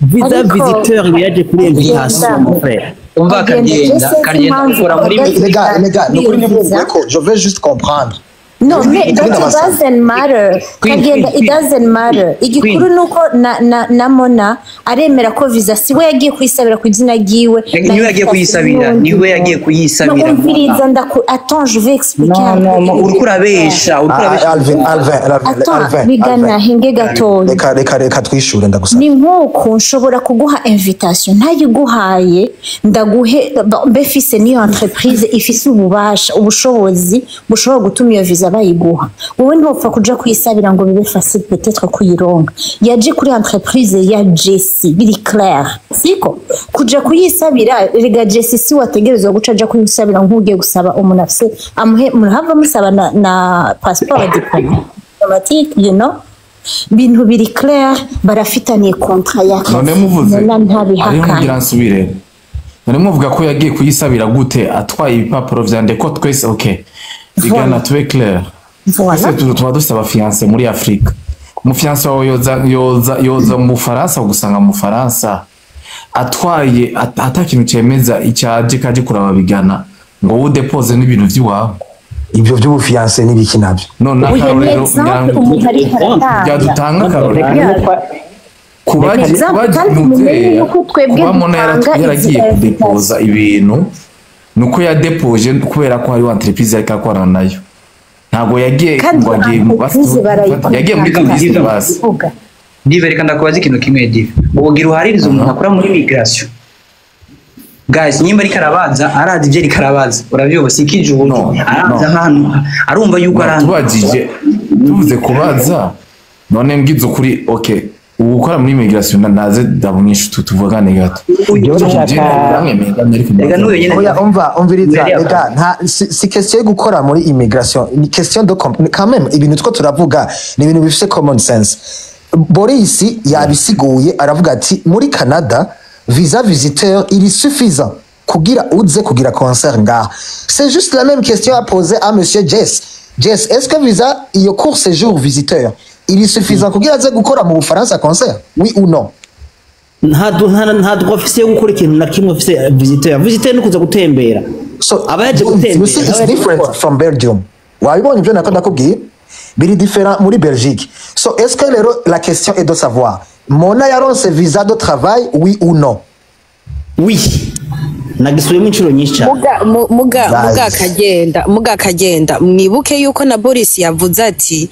visa Ariko- visiteur iba yaje kuri invitation, mon frère. Umva, Kagenda, Kagenda, je sais Kagenda impamvu ukora muri uhagaze Les gars, les gars, nukuri kuri iyo visa. nimwumve ko je veux juste comprendre. No, mais Kuri but it ndabasaba. doesn't matter. Queen, Kagenda, Queen, it doesn't matter. Igikuru Queen. nuko na Mona aremera ko visa si we yagiye kuyisabira ku izina ryiwe. Na Niwe yagiye kuyisabira, niwe yagiye kuyisabira. No, umviriza, ndaku, attends, je vais expliquer No, un no, peu. no, uriko urabesha, uriko Ah, urabesha. Alvin, Alvin, Alvin, Attends, Alvin, bigana Alvin. hinge gatoya. Reka, reka, reka twishure, ndagusaba. Ni nk'uku nshobora kuguha invitation, ntayiguhaye ndaguhe mbe fise niyo entreprise ifise ububasha, ubushobozi bushobora gutuma iyo visa bayiguha. Wowe ntopfa kuja kuyisabira ngo bibe facile peut-être kuyironka. Yaje kuri entreprise ya Jesse, biri clair, siko kuja kuyisabira. Erega Jesse si wategerezwa guca aja kuyisabira nk'ugiye gusaba umuntu afise amuhe muhava musaba na passeport diplomatique, bintu biri clair, barafitaniye contrat y'akazi. None muvuze Mona ariho ntabihakana. mugira nsubire. None muvuga ko yagiye kuyisabira gute atwaye ibipapuro vyande ko twese, okay, bigana, tube clair. Voilà. Twese tuba dufise aba fiancé muri Afrika. Umu fiancé wawe yoza mu Bufaransa, ugusanga mu Bufaransa atwaye ata kintu cemeza icyaje kaje kuraba bigana, ngo wowe udepose n'ibintu vy'iwawe? Ibyo by'ubu fiancé n'ibiki nabyo? None Uyu ni akarorero exemple umuntu ariko aratanga. byadutanga akarorero kuba Exemple, kuba kandi mumenye yuko twebwe kuba Mona dutanga izi yaragiye kudepoza ibintu, nuko yadepoje kubera ko hariho entreprise yariko akorana nayo. Ntabwo yagiye Kandi ngo agiye mu entreprise barayikora. yagiye muri touriste basi. Vuga. Dive, reka ndakubaza ikintu kimwe, Dive. Wogira uhaririza umuntu akora muri migration. Guys, nimba ariko arabaza, arazi ibyo ariko arabaza. Urabyumva, si ikijuju. No, Arazi no. ahantu, arumva yuko No, arahantu. tubajije, tuvuze kubaza, none mbwiza ukuri, okay, ubu ukora muri immigration naze ndamwishu tuvugane gato. Jewe Je ndashaka namwemeye, ariko Reka n'uyu nyene. Oya, umva, umviriza. Mbere Rega nta si question yo gukora muri immigration, ni question de quand même ibintu two turavuga ni ibintu bifise common sense. Boris yabisiguye, aravuga ati muri Canada visa visiteur il est suffisant kugira uze kugira concert ngaha. C'est juste la même question à poser à monsieur Jess. Jess, est-ce que visa iyo court séjour visiteur il est suffisant kugira aze gukora mu Bufaransa concert, oui ou non? Nta droit afise yo gukora ikintu na kimwe afise visiteur. Visiteur ni kuza gutembera. So Aba yaje you gutembera, see, it's aba yaje different gukora. from Belgium. Wabibonye ibyo nako ndakubwiye, biri différent muri Belgique. So est-ce que rero la question est de savoir, Mona yaronse visa de travail, oui ou non? Oui, nagisubiyemo inshuro nyinshi cyane. Muga muga Guys. muga Kagenda, muga Kagenda, mwibuke yuko na Boris yavuze ati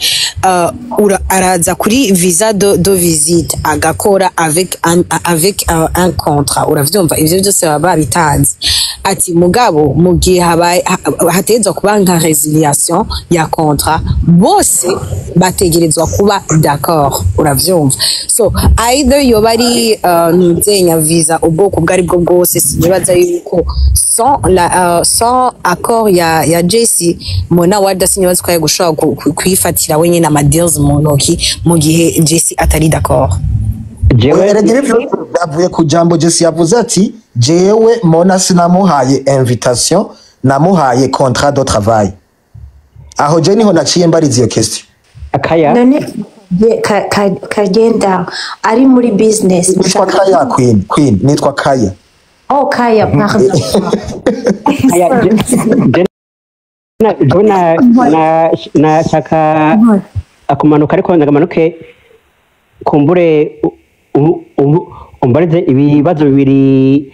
araza kuri visa de visite agakora avec un contrat. Uravyumva, ivyo byose baba babitanze. Ati mugabo mu gihe habaye hategerezwa kuba nka résiliation ya contrat, bose bategerezwa kuba d'accord. Uravyumva, so either yoba ari ntuzenya visa ubwoko ubwo ari bwo bwose, sinibaza yuko sans accord ya JC Mona Warda, sinibaza ko yari gushobora kuyifatira wenyine ama deals mu ntoki mu gihe JC atari d'accord. Jewe Erega ibi byose byavuye ku jambo Jesse yavuze ati jewe Mona sinamuhaye invitation, namuhaye contrat de travail. Aho je niho naciye mbariza iyo question. Akaya. None Kagenda ari muri business. Nitwa Kaya, Queen, Queen, nitwa Kaya. Oh, Kaya, pardon. Aya, jewe nashaka akumanuka, ariko ndagamanuke kumbure umbarize ibibazo bibiri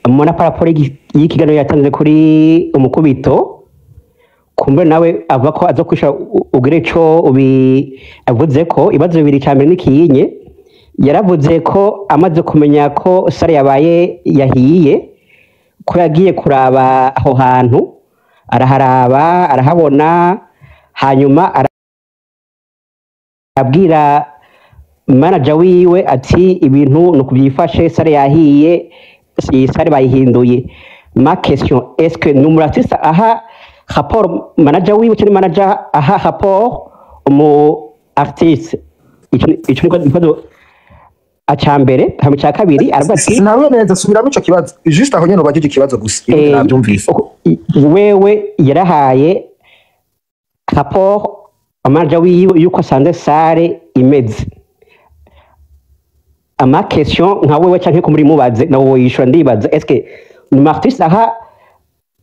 mubona par rapport y'ikiganiro yatanze kuri umukubito. Kumbure nawe avuga ko aza kwishyura, ugire ico ubi avuze ko ibibazo bibiri. Cya mbere n'ikinye yaravuze ko amaze kumenya ko salle yabaye yahiye, ko yagiye kuraba aho hantu, araharaba, arahabona, hanyuma arabwira manager wiwe ati ibintu ni ukubyifashe, salle yahiye, iyi salle bayihinduye. Ma question, est-ce que ni umu artiste aha rapport manager wiwe cyangwa manager aha rapport umu artiste? Ico niko ikibazo aca mbere. Hama icya kabiri aravuga ati Sinawe neza, subiramo ico kibazo, juste aho nyene ubajije ikibazo gusa. Ibindi nabyumvise. Wewe yarahaye rapport manager wiwe yuko asanze salle imeze. Ama question nka wewe canke ko muri mubaze nawe woyishura, ndibaza est-ce que ni artiste aha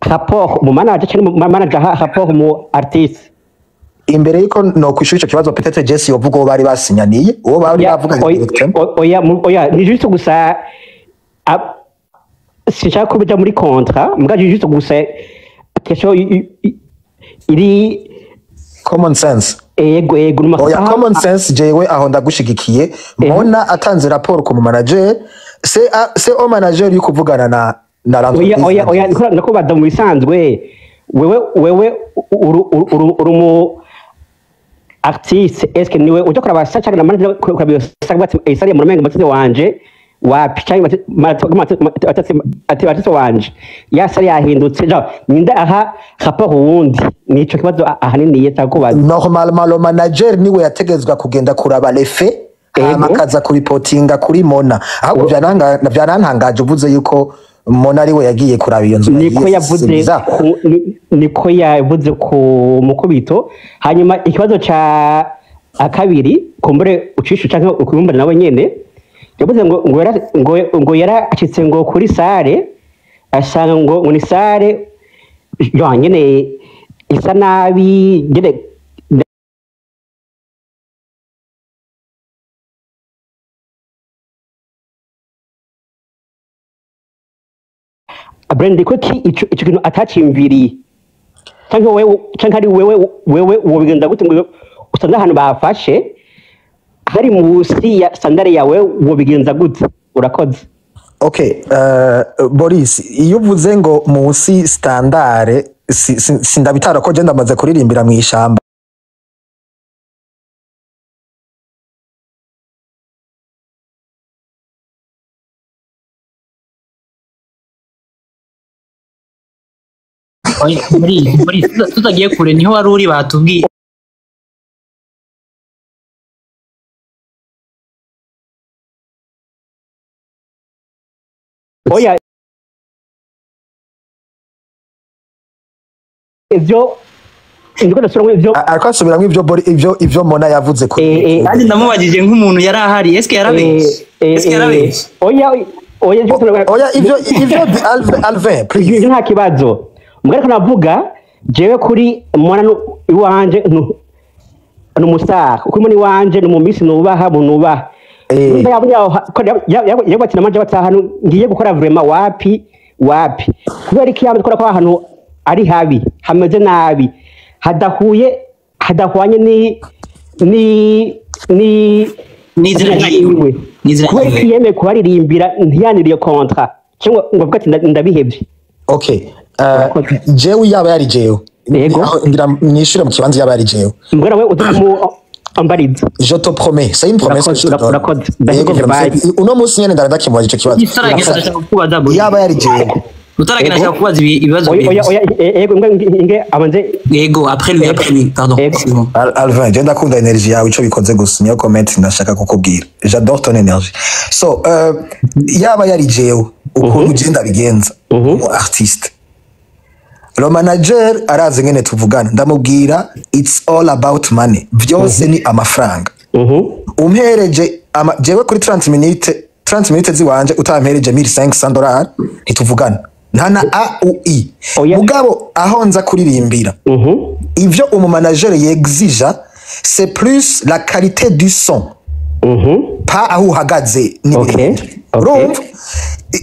rapport mu manager canke mu manager aha rapport mu artiste? Imbere yuko no kwishura ico kibazo, peut-être Jesse yovuga uwo bari basinyaniye, uwo bari bavuganye directement. Oya, oya, ni juste gusa sinshaka ko bija muri contrat, mbwa juste gusa question iri common sense. Ego, numa Oya, common sense, jewe aho ndagushigikiye. Mona atanze rapport ku mu manager, c'est au manager yo kuvugana na Oya. l'entreprise. Oya, ndakubaza mu bisanzwe, wewe uri umu artiste, est-ce que niwe uja kuraba sa canke na manager kuraba iyo sa bati isari mu mengo matete wanje wapi, canke ati batete wanje ya salle yahindutse, ja ninde aha rapport wundi? Nico kibazo ahanini yetakubaza. Normalement le manager niwe yategezwa kugenda kuraba les faits, hama akaza kuripotinga kuri Mona. Ahubwo vyanantangaje uvuze yuko Mona ariwe yagiye kuraba iyo nzu. Niko yagiye. yavuze. C'est bizarre. Niko yavuze ku mukubito. Hanyuma ikibazo ca akabiri, kumbure ucisha canke ukubumbana nawe nyene, yavuze ngo yarashitse ngo kuri salle asanga ngo ni salle yo nyene isa nabi nyene. Brenda, ko ki ico kintu atacimviriye, canke wewe, canke ari wewe wobigenda gute ngo usanga ahantu bafashe hari musi ya standard yawe, wobigenza gute? Urakoze. Okay, Boris, iyo uvuze ngo munsi standard, sindabitara ko je ndamaze kuririmbira mu ishamba. Oya, muri tutagiye kure, niho wari uri batubwiye. Oya, ivyo ndiko ndasubiramwo ivyo Ariko asubiramwo ivyo ivyo Mona yavuze kuri Kandi ndamubajije nk'umuntu yari ahari, eske yarabeshye? Eske yarabeshye? Oya. Oya, ivyo Alvin, please. Ivyo nta kibazo. Mbwa ariko navuga jewe kuri Mona iwanje ni umustar, kuri Mona iwanje ni umumisi nubaha, nubaha. Yabona manje bataha ngiye gukora vraiment wapi wapi, kubera iki yaba gukora ko ahantu ari habi, hameze nabi, hadahuye, hadahwanye ni N'izina ryiwe. N'izina kubera ryiwe. iki yemeye kubaririmbira ntiyanire iyo contrat cyangwa ngo avuge ati ndabihevye? Okay, jewe yaba yari jewe, aho ngira nishure mu kibanza, yaba yari jewe. Mbwira we uzi ambariza. Je te promets, c'est une promesse que je te donne. Urakoze. Yego, Ndahejeje, vraiment, bye. Uno munsi nyene ndarakimubaza ico kibazo. Utaragenda ndashaka kukubaza, Boris. Yaba yari jewe. Utaragenda ndashaka kukubaza ibibazo Oya. bibiri. Oya, ego, inge abanze. Yego, après lui, après lui, pardon, c'est bon. Alvin, je ndakunda energy yawe, ico bikoze gusa niyo comment ndashaka kukubwira. J'adore ton énergie. So, yaba yari jewe, ukuntu je ndabigenza, umu artiste. Le manager arazi ngene tuvugana, ndamubwira it's all about money. Vyose ni amafaranga. Umpereje jewe kuri 30 minutes, 30 minutes ziwanje utampereje $1500 ntituvugana. Nta na A u I. Mugabo aho nza kuririmbira, ivyo umu manager yexija, c'est plus la qualité du son. Pa aho uhagaze n'ibindi. Urumva?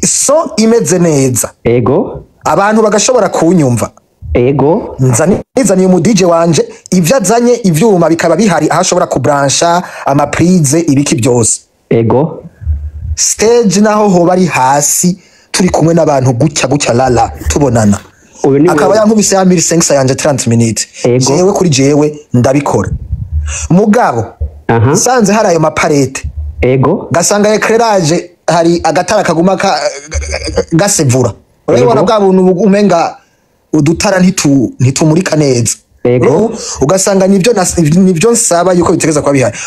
Son imeze neza. Ego. Abantu bagashobora kunyumva. Ego. Nzaniye umu DJ wanje, ivyo azanye ivyuma bikaba bihari aho ashobora kubrancha amaprise ibiki byose. Ego. Stage naho hoba ari hasi turi kumwe n'abantu gutya gutya lala tubonana. Akaba yankubise ya 1500 yanje 30 minutes. Jewe kuri jewe ndabikora. Mugabo sanze hari ayo maparete. Ego. Gasanga éclairage hari agatara kaguma gasevura. Urabona bwa buntu umenga udutara ntitumurika neza. Ego. Ugasanga nivyo nsaba yuko bitegeza kuba bihari.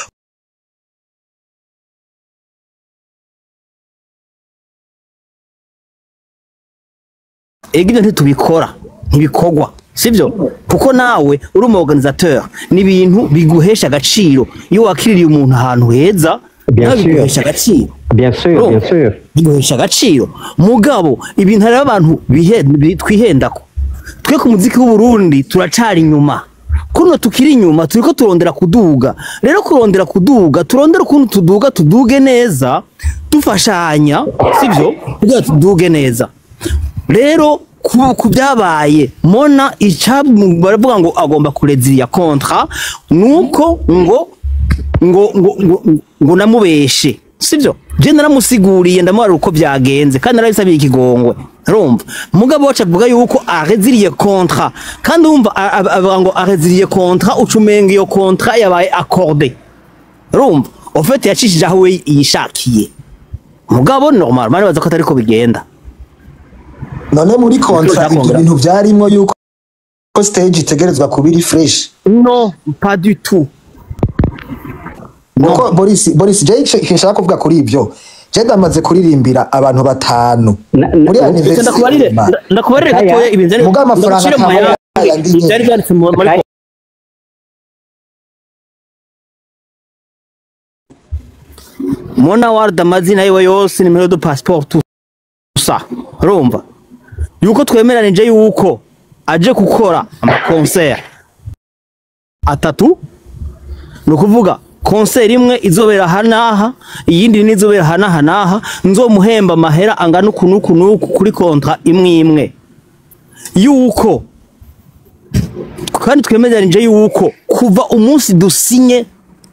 Ego, ibyo ntitubikora, ntibikogwa. Sivyo? Kuko nawe uri umu organisateur, ni ibintu biguhesha agaciro. Iyo wakiririye umuntu ahantu heza, Bien nawe sûr. biguhesha agaciro. Bien sûr, bien sûr. Biguhesha agaciro. Mugabo ibintu hari abantu twihendako. Twe ku muziki w'u Burundi turacari inyuma. Kuno tukiri inyuma turiko turondera kuduga. Rero kurondera kuduga, turondera ukuntu tuduga, tuduge neza, dufashanya, sivyo? Kugira tuduge neza. Rero ku byabaye Mona ica baravuga ngo agomba kureziriya contrat nuko ngo ngo ngo ngo, ngo namubeshe, sivyo? Je naramusiguriye ndamubarira uko byagenze kandi narabisabiye ikigongwe, urumva. Mugabo wacu avuga yuko areziriye contrat, kandi urumva avuga ngo areziriye contrat, ucumenga iyo contrat yabaye accordé, urumva. En fait yacishije aho we yishakiye, mugabo normal mani baza ko atariko bigenda. None muri contrat ibyo bintu byarimwo yuko stage itegerezwa kuba iri fresh? Non, pas du tout. Kuko Boris je icyo nshaka kuvuga kuri ibyo, je ndamaze kuririmbira abantu batanu muri anniversaire. Ndakubarire gatoya ibintu byari Muga amafaranga ndagucire mu ataba mayanga, yayandi nyene. byari byanditse muri Mona Ward, amazina yiwe yose, nimero de passeport, tout ça, urumva yuko twemeranije yuko aje gukora ama concert atatu, ni ukuvuga concert imwe izobera aha n'aha, iyindi n'izobera aha n'aha n'aha, nzomuhemba amahera angana uku n'uku n'uku kuri contrat imwe imwe, yuko kandi twemeranije yuko kuva umunsi dusinye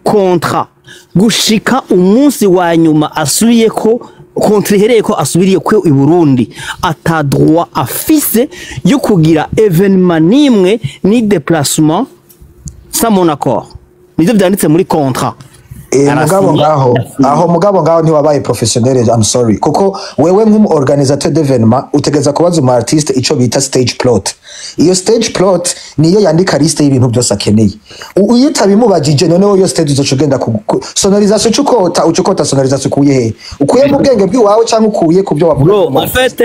contrat gushika umunsi wa nyuma asubiye ko contrat ihereye ko asubiriye ko i Burundi, ata droit afise yo kugira événement nimwe ni déplacement sans mon accord. Nivyo vyanditse muri contrat. Mugabo Arasinye, ngaho arasinye. Aho mugabo ngaho ntiwabaye professionnel, I'm sorry, kuko wewe nk'umu organisateur d'événement utegeza kubaza umu artiste ico bita stage plot. Iyo stage plot niyo yandika liste y'ibintu byose akeneye. Iyo utabimubajije, noneho iyo stage uzoca ugenda ku sonorisation, ucukota ucukota sonorisation ukuye he? Ukuye mu bwenge bw'iwawe cyangwa ukuye ku byo wavuga? Bro, en fait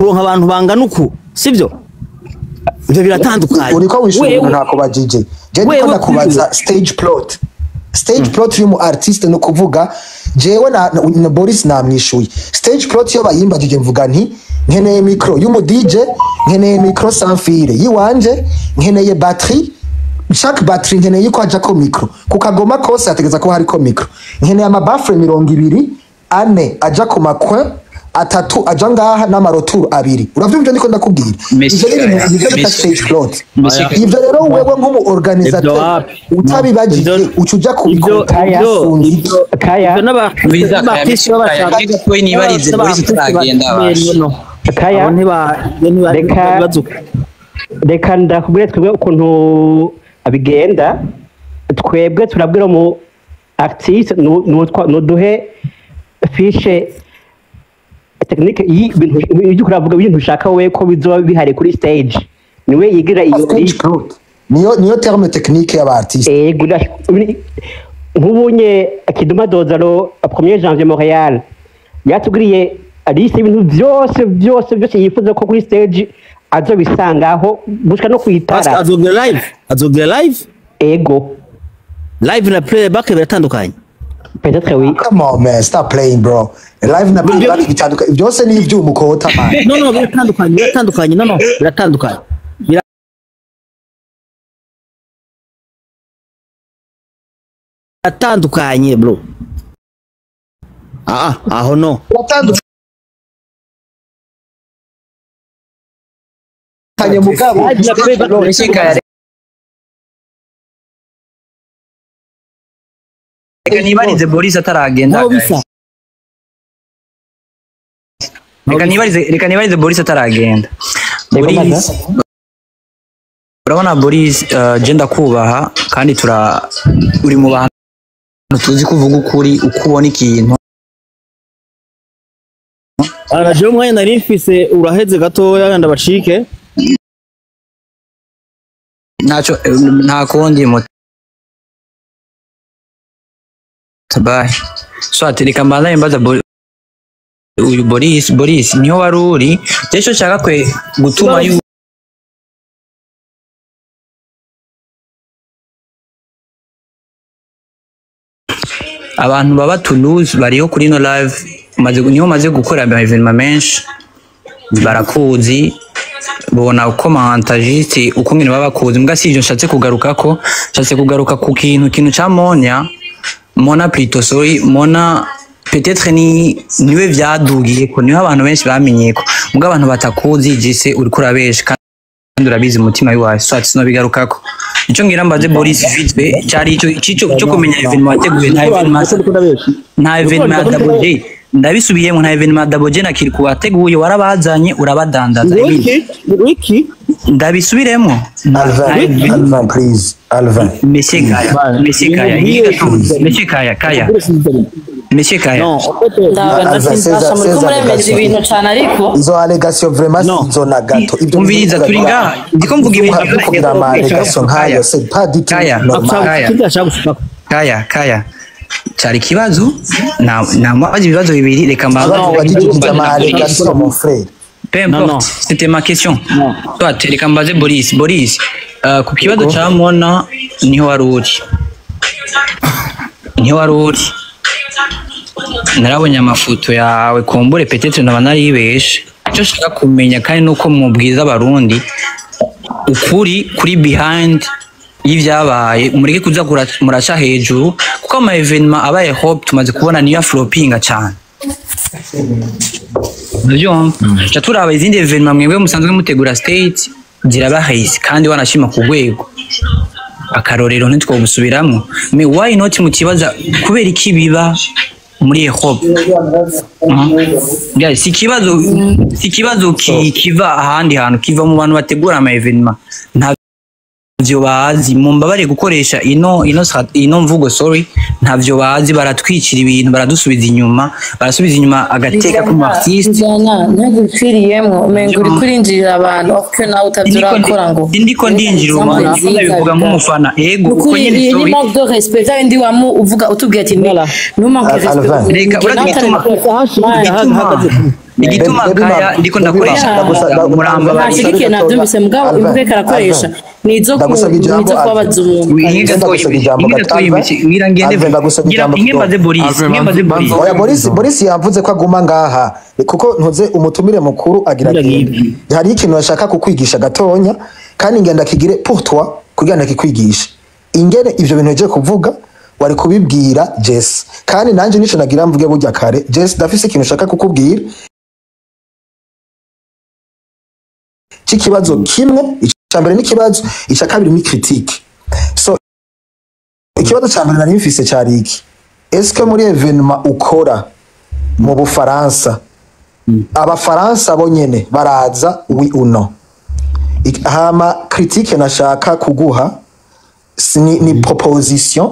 kuronka abantu bangana uku, sivyo? Ivyo biratandukanye. Uriko wishura ibintu Wewe ntakubajije. Je ndiko wewe ndakubaza stage plot, stage plot y'umu artiste. Ni ukuvuga jewe na Boris namwishuye. Stage plot iyo bayimbajije, mvuga nti nkeneye micro y'umu DJ, nkeneye micro sans fil yiwanje, nkeneye batterie, chaque batterie nkeneye ko hajako micro, ku kagoma kose hategeza kuba hariko micro, nkeneye ama baffle 24 aja ku ma coin atatu aja ngaha n'ama retour abiri. Uravyumva ndiko ndakubwira? Ivyo ni ibintu, ivyo bita stage plot. Ivyo rero wewe nk'umu Ivyo organisateur wapi? utabibajije, Ivyo uca uja ivyo kubikora Kaya. wisunze iki? ivyo Kaya. ivyo Biza Kaya, n'abartiste Kaya, b'abashaka reka twe nibarize Boris turagenda basha. no Kaya. abo ntiba ntiba Reka ntibazuka. Reka ndakubwire twebwe ukuntu bigenda. Twebwe turabwira mu artiste nuduhe fiche technique y'ibintu ibyo uravuga, ibintu ushaka we ko bizoba bihari kuri stage, niwe yigira iyo Stage liste. plot niyo terme technique y'aba artiste. Ego, nk'ubunye Kiduma Dozaro 1er janvier Montréal yatugiriye liste y'ibintu byose byose byose yifuza ko kuri stage azobisangaho, gushika no Parce que kwitara. azogira live, azogira live. Ego. Live na playback biratandukanye. Peut-être oui. Come on man, stop playing bro. Live na playback bitandukanye, byose ni ivyuma ukota man. No, biratandukanye, biratandukanye. No, biratandukanye. Biratandukanye bro. Ah ah, aho no. Biratandukanye mugabo. Live na playback Mbese Kaya, reka nibarize Boris ataragenda. Ntaho bisa. Reka nibarize Boris ataragenda. Yego, Boris, maza. urabona Boris, je ndakubaha kandi tura uri mu bantu tuzi kuvuga ukuri uko ubona ikintu. Ara jewe umwanya nari mfise uraheze gatoya, ndabacike. Ntacyo, nta kundi mutabaye. So ati reka mbandanye mbaza Uyu Boris niho wari uri. Je ico nshaka kwe gutuma yu abantu baba Toulouse bariho kuri no live, maze niho maze gukora ama événement menshi, barakuzi, bona ukomanta juste uko ngene baba bakuzi. Mbwa si ivyo nshatse kugarukako, nshatse kugaruka ku kintu ca Monia, Mona plutôt, sorry, Mona peut-être ni niwe vyadugiye ko niho abantu benshi bamenye ko, mbwa abantu batakuzi jise uriko urabesha kandi urabizi umutima wiwawe, soit sinobigarukako. Ico ngira mbaze Boris vite fait cari ico cico cyo kumenya événement wateguye. Nta événement, nta événement ya Double J, ndabisubiyemo, nta événement ya Double J na Kirikou wateguye, warabazanye urabadandaza. Wiki wiki. Ndabisubiremo. Alvin, Alvin, please, Alvin. Monsieur Kaya, Monsieur Kaya, Monsieur Kaya, Kaya, Monsieur Kaya. Non, en fait, Ndabona Alvin, simbasha muri ko muremeza ibintu cane, ariko izo allégation vraiment sizo na gato. Ibyo Umviriza, turi ngaha ndiko mvuga ibintu. Kugira ama allégation nkayo, c'est pas du tout Kaya, normal. Kaya. Kaya ashaka gushaka. Kaya, Kaya, cari ikibazo namubaza ibibazo bibiri, reka mbaze. Ikibazo wagikikije ama allégation, mon frère. Peu Non, non. importe, c'était ma question. Non. Soit reka mbaze Boris. Boris, ku kibazo ca Mona niho wari uri, niho wari uri, narabonye amafoto yawe, kumbure peut-être naba naribeshe. Icyo nshaka kumenya kandi nuko mubwiza abarundi ukuri kuri behind y'ivyabaye, mureke kuza muraca hejuru, kuko ama événement abaye hope tumaze kubona niyo aflopinga cyane. Urabyumva? Ca turaba izindi événement mwebwe musanzwe mutegura state zirabahise kandi wanashima ku rwego akarorero, ntitwobusubiramwo. Mais why not mutibaza kubera iki biba muri Europe? Guys, si ikibazo kiva ahandi hantu, kiva mu bantu bategura ama événement, ntavyo bazi. Mumbabare gukoresha ino mvugo, sorry, ntavyo bazi, baratwicira ibintu, baradusubiza inyuma, barasubiza inyuma agateka ku artiste. Bijana ntagupfiriyemwo, umenga uriko urinjirira abantu ariko nawe utavyo urakora ngo Ndiko ndinjira umuntu, ndiko ndabivuga nk'umufana, ego, uko Nukuri nyene, iyi ni sorry. manque de respect, vya bindi wamu uvuga utubwiye ati nu manque de respect. Reka, urazi igituma Kaya ndiko ndakoresha muramba Ntashigikiye, nabyumvise, mugabo imvugo ariko arakoresha ni izo Ndagusaba ijambo, ni izo kubabaza umuntu. Ndagusaba ijambo gato, ngira ngende. Alvin, ndagusaba ijambo Inge mbaze kidogo. Boris, inge mbaze Boris. Oya, Boris yavuze ko aguma ngaha kuko ntuze umutumire mukuru agira ati hari ikintu ashaka kukwigisha gatonya, kandi ngenda kigire pour toi kugira ngo kikwigishe ingene ivyo bintu je kuvuga wari kubibwira Jess. Kandi nanje nico nagira mvuge burya kare, Jess, ndafise ikintu ushaka kukubwira c'ikibazo kimwe. Ica mbere n'ikibazo, ica kabiri ni critique. So ikibazo ca mbere nari mfise cari iki: est-ce que muri événement ukora mu Bufaransa, abafaransa bo nyene baraza, oui ou non? Hama critique nashaka kuguha ni proposition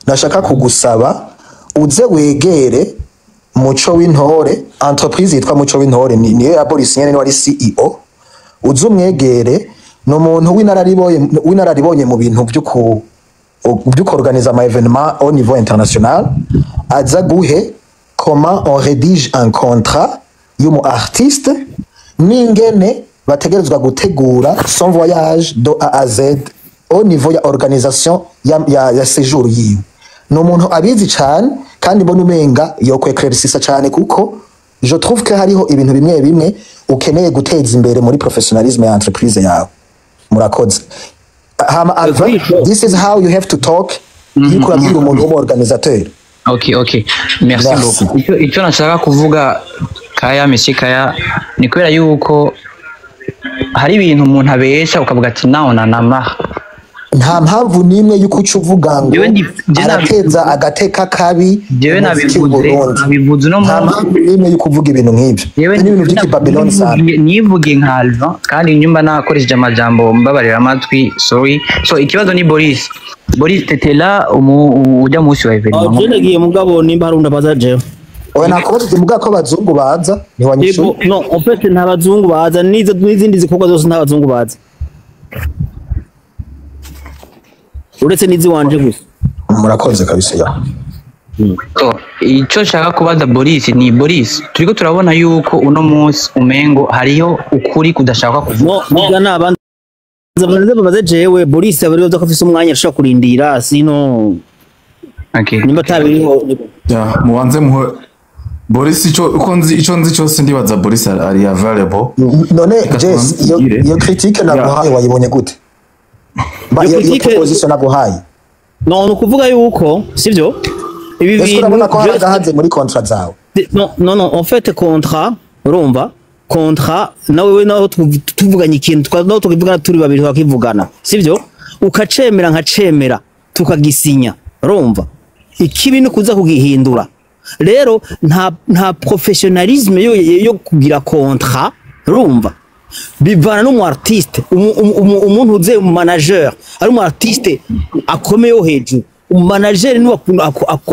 nashaka kugusaba, uze wegere Muco w'Intore, entreprise yitwa Muco w'Intore, niyo ya Boris nyene, niwe ari CEO. Uze umwegere, ni umuntu w'inararibonye mu bintu vy'ukorganiza ama événement au niveau international, aza guhe comment on rédige un contrat y'umu artiste n'ingene bategerezwa gutegura son voyage de A à Z au niveau ya organisation ya séjour yiwe. Ni umuntu abizi cane kandi mbona umenga yokweclaircisa cane, kuko je trouve que hariho ibintu bimwe bimwe ukeneye guteza imbere muri professionnalisme ya entreprise yawe. Murakoze. Hama Alvin, this is how you have to talk iyo urabwira umuntu w'umu organisateur. Ok, merci, Merci. beaucoup. Icyo nashaka kuvuga Kaya, Monsieur Kaya, ni kubera yuko hari ibintu umuntu abesha ukavuga ati nawe nanamaha. Nta mpamvu n'imwe y'uko uca uvuga ngo Jewe arateza agateka kabi Jewe umuziki nabivuze, w'Uburundi. nabivuze uno Nta munsi. mpamvu n'imwe yo kuvuga ibintu nk'ibyo. Jewe Ibyo ni ibintu by'ikibabylon sana. Nivugiye nka Alvin, kandi nyumba nakoresheje amajambo, mbabarira amatwi, sorry. So ikibazo ni Boris. Boris Tetela ujya munsi wa événement. Je nagiye, mugabo nimba hari undi abaza jewe. Oya, nakubajije muga ko abazungu baza, ntiwanyishuye. Yego, no, en fait nta bazungu baza, n'izo n'izindi zikorwa zose nta bazungu baza, uretse n'iziwanje gusa. Murakoze kabisa ya. So, Icyo nshaka kubaza Boris ni Boris, turiko turabona yuko uno munsi umengo hariho ukuri kudashaka kuvuga. Bigana abanza babaze jewe Boris abari ko afise umwanya ashobora kurindira sino okay. Nimba atabiriho. Ya, mubanze muhe Boris ico uko nzi ico nzi cyose ndibaza Boris ari available. None Reka Jess, tubanze iyo tugire. iyo critique naguhaye wayibonye gute? Iyo Iyo critique- proposition naguhaye. No, ni ukuvuga yuko sivyo ibi Ese bintu urabona ko hari agahaze muri contrat zawe? Non, non, non, en fait contrat, urumva, contrat nawe naho tuvuganye ikintu naho tukivugana turi babiri tukakivugana, sivyo? Ukacemera nkacemera tukagisinya, urumva? Ikibi ni kuza kugihindura. Rero nta professionnalisme yo kugira contrat, urumva? Bivana n'umu artiste, umuntu uze umu manager, ari umu artiste akomeye wo hejuru. Umanager niwe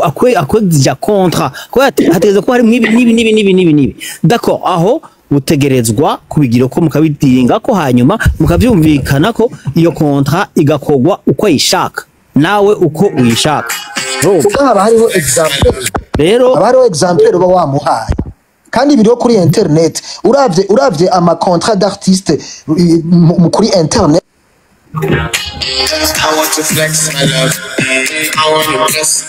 akwegija contrat kuko hategerezwa kuba harimo ibi n'ibi n'ibi n'ibi n'ibi n'ibi, d'accord, aho utegerezwa kubigira uko mukabidiringa ko hanyuma mukavyumvikana ko iyo contrat igakorwa uko ayishaka nawe uko uyishaka. Kuko haba hariho exemplaire. Rero haba hariho exemplaire uba wamuhaye. Kandi biriho kuri internet. Uravye ama contrat d'artiste kuri internet. I want to flex my love. I want to bless.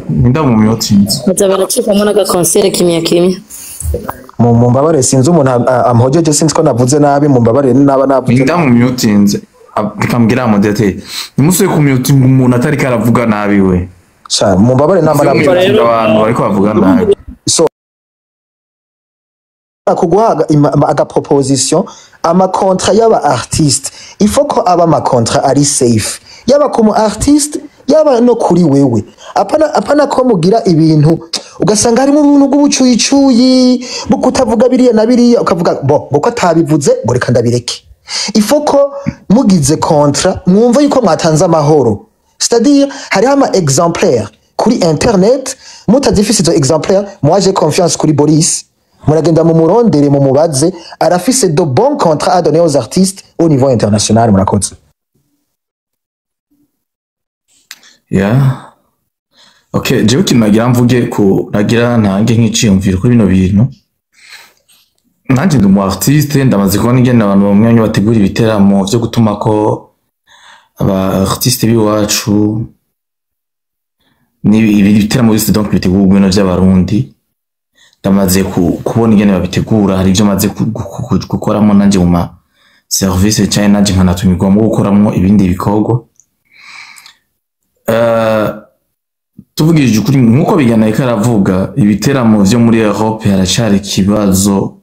Ndamuyotinze. Baza baracikamo n'agakonsere kimya kimya. Mu mumbabare sinzi umuntu amhojeje, sinzi ko navuze nabi, mumbabare naba navuze. Ndamuyotinze. Reka moderateur. Nimusubire kumyotinga umuntu atariko aravuga nabi we. Sha, mumbabare naba navuze. Muyotinga abantu bariko bavuga nabi. So kuguha aga proposition ama contrat y'aba artiste, il faut ko aba ama contrat ari safe, yaba ku mu artiste yaba no kuri wewe. Apana ko mugira ibintu ugasanga harimo ubuntu bw'ubucuyicuyi bwo kutavuga biriya na biriya, ukavuga bo ngo ko atabivuze ngo reka ndabireke. Il faut ko mugize contrat mwumva yuko mwatanze amahoro, c'est-à-dire hariho ama exemplaire kuri internet. Mutazifise izo exemplaire, moi j'ai confiance kuri Boris, muragenda mu murondere mu mubaze, arafise de bons contrats à donner aux artistes au niveau international. Murakoze. Yeah. Okay, jewe ikintu nagira mvuge ku nagira ntange nk'iciyumviro kuri bino bintu. Nanjye ndi umu artiste, ndamaze kubona ingene abantu bamwe bamwe bategura ibiteramo vyo gutuma ko aba artiste b'iwacu ni ibi biteramo byose donc bitegurwa ibintu vy'abarundi. Ndamaze kubona ingene babitegura, hari ivyo maze gukoramo nanje mu ma service canke nanje nkanatumirwamo gukoramwo ibindi bikorwa. Tuvugishije ukuri nkuko Bigana yariko aravuga, ibiteramo vyo muri Europe haracari ikibazo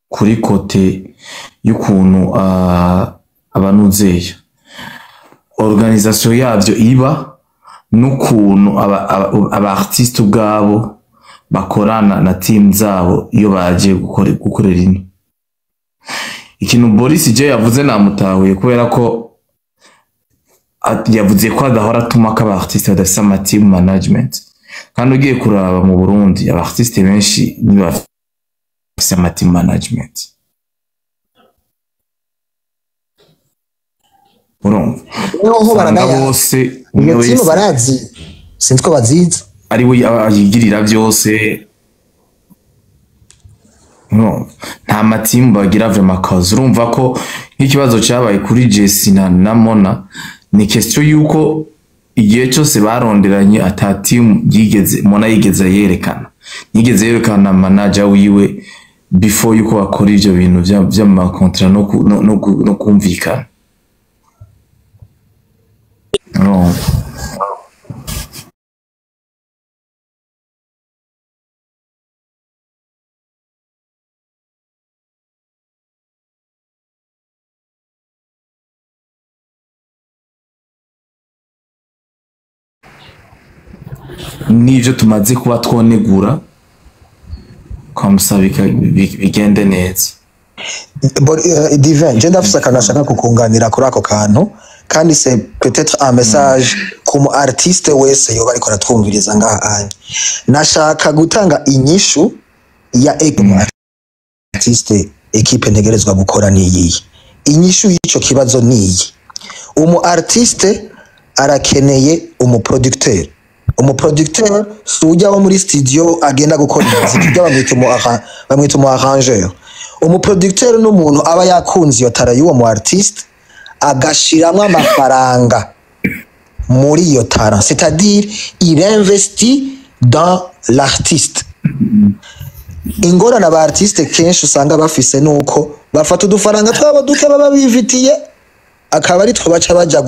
kuri côté y'ukuntu abanuzeya organisation yavyo iba n'ukuntu aba artiste ubwabo bakorana na team zabo iyo baje gukorera ino. Ikintu Boris J yavuze namutahuye kubera ko yavuze ko adahora atuma ko aba artiste badafise ama team management, kandi ugiye kuraba mu Burundi aba artiste benshi ntibafise ama team management. Urumva Noneho usanga baranaya bose umwe iyo timu wese barazi, sinzi ko bazizi. Ari we yigirira byose. No, nta matimu bagira vraiment kazi. Urumva ko nk'ikibazo cyabaye kuri Jesse na Mona ni question yuko igihe cyose baronderanye ata team yigeze Mona yigeze yerekana, yigeze yerekana manager wiwe before yuko bakora ivyo bintu vy'ama contrat no kumvikana. Urumva? N'ivyo tumaze kuba twonegura kwamusa bigende neza. Divin, je ndafise akantu nashaka kukunganira kuri ako kantu, kandi c'est peut-être un message ku mu artiste wese yoba ariko aratwumviriza ngaha anye. Nashaka gutanga inyishu ya artiste equipe ntegerezwa gukora niyiyi. Inyishu y'ico kibazo niyi: umu artiste arakeneye umu producteur. Umuproducteur si ujya wo muri studio agenda gukora imiziki, ibyo bamwita umu arrangeur. Umuproducteur ni umuntu aba yakunze iyo talent y'uwo mu artiste, agashiramwo amafaranga muri iyo talent, c'est-à-dire il investit dans l'artiste. Ingorane aba artiste kenshi usanga bafise nuko bafata udufaranga twabo duke baba bifitiye, akaba ari two baca baja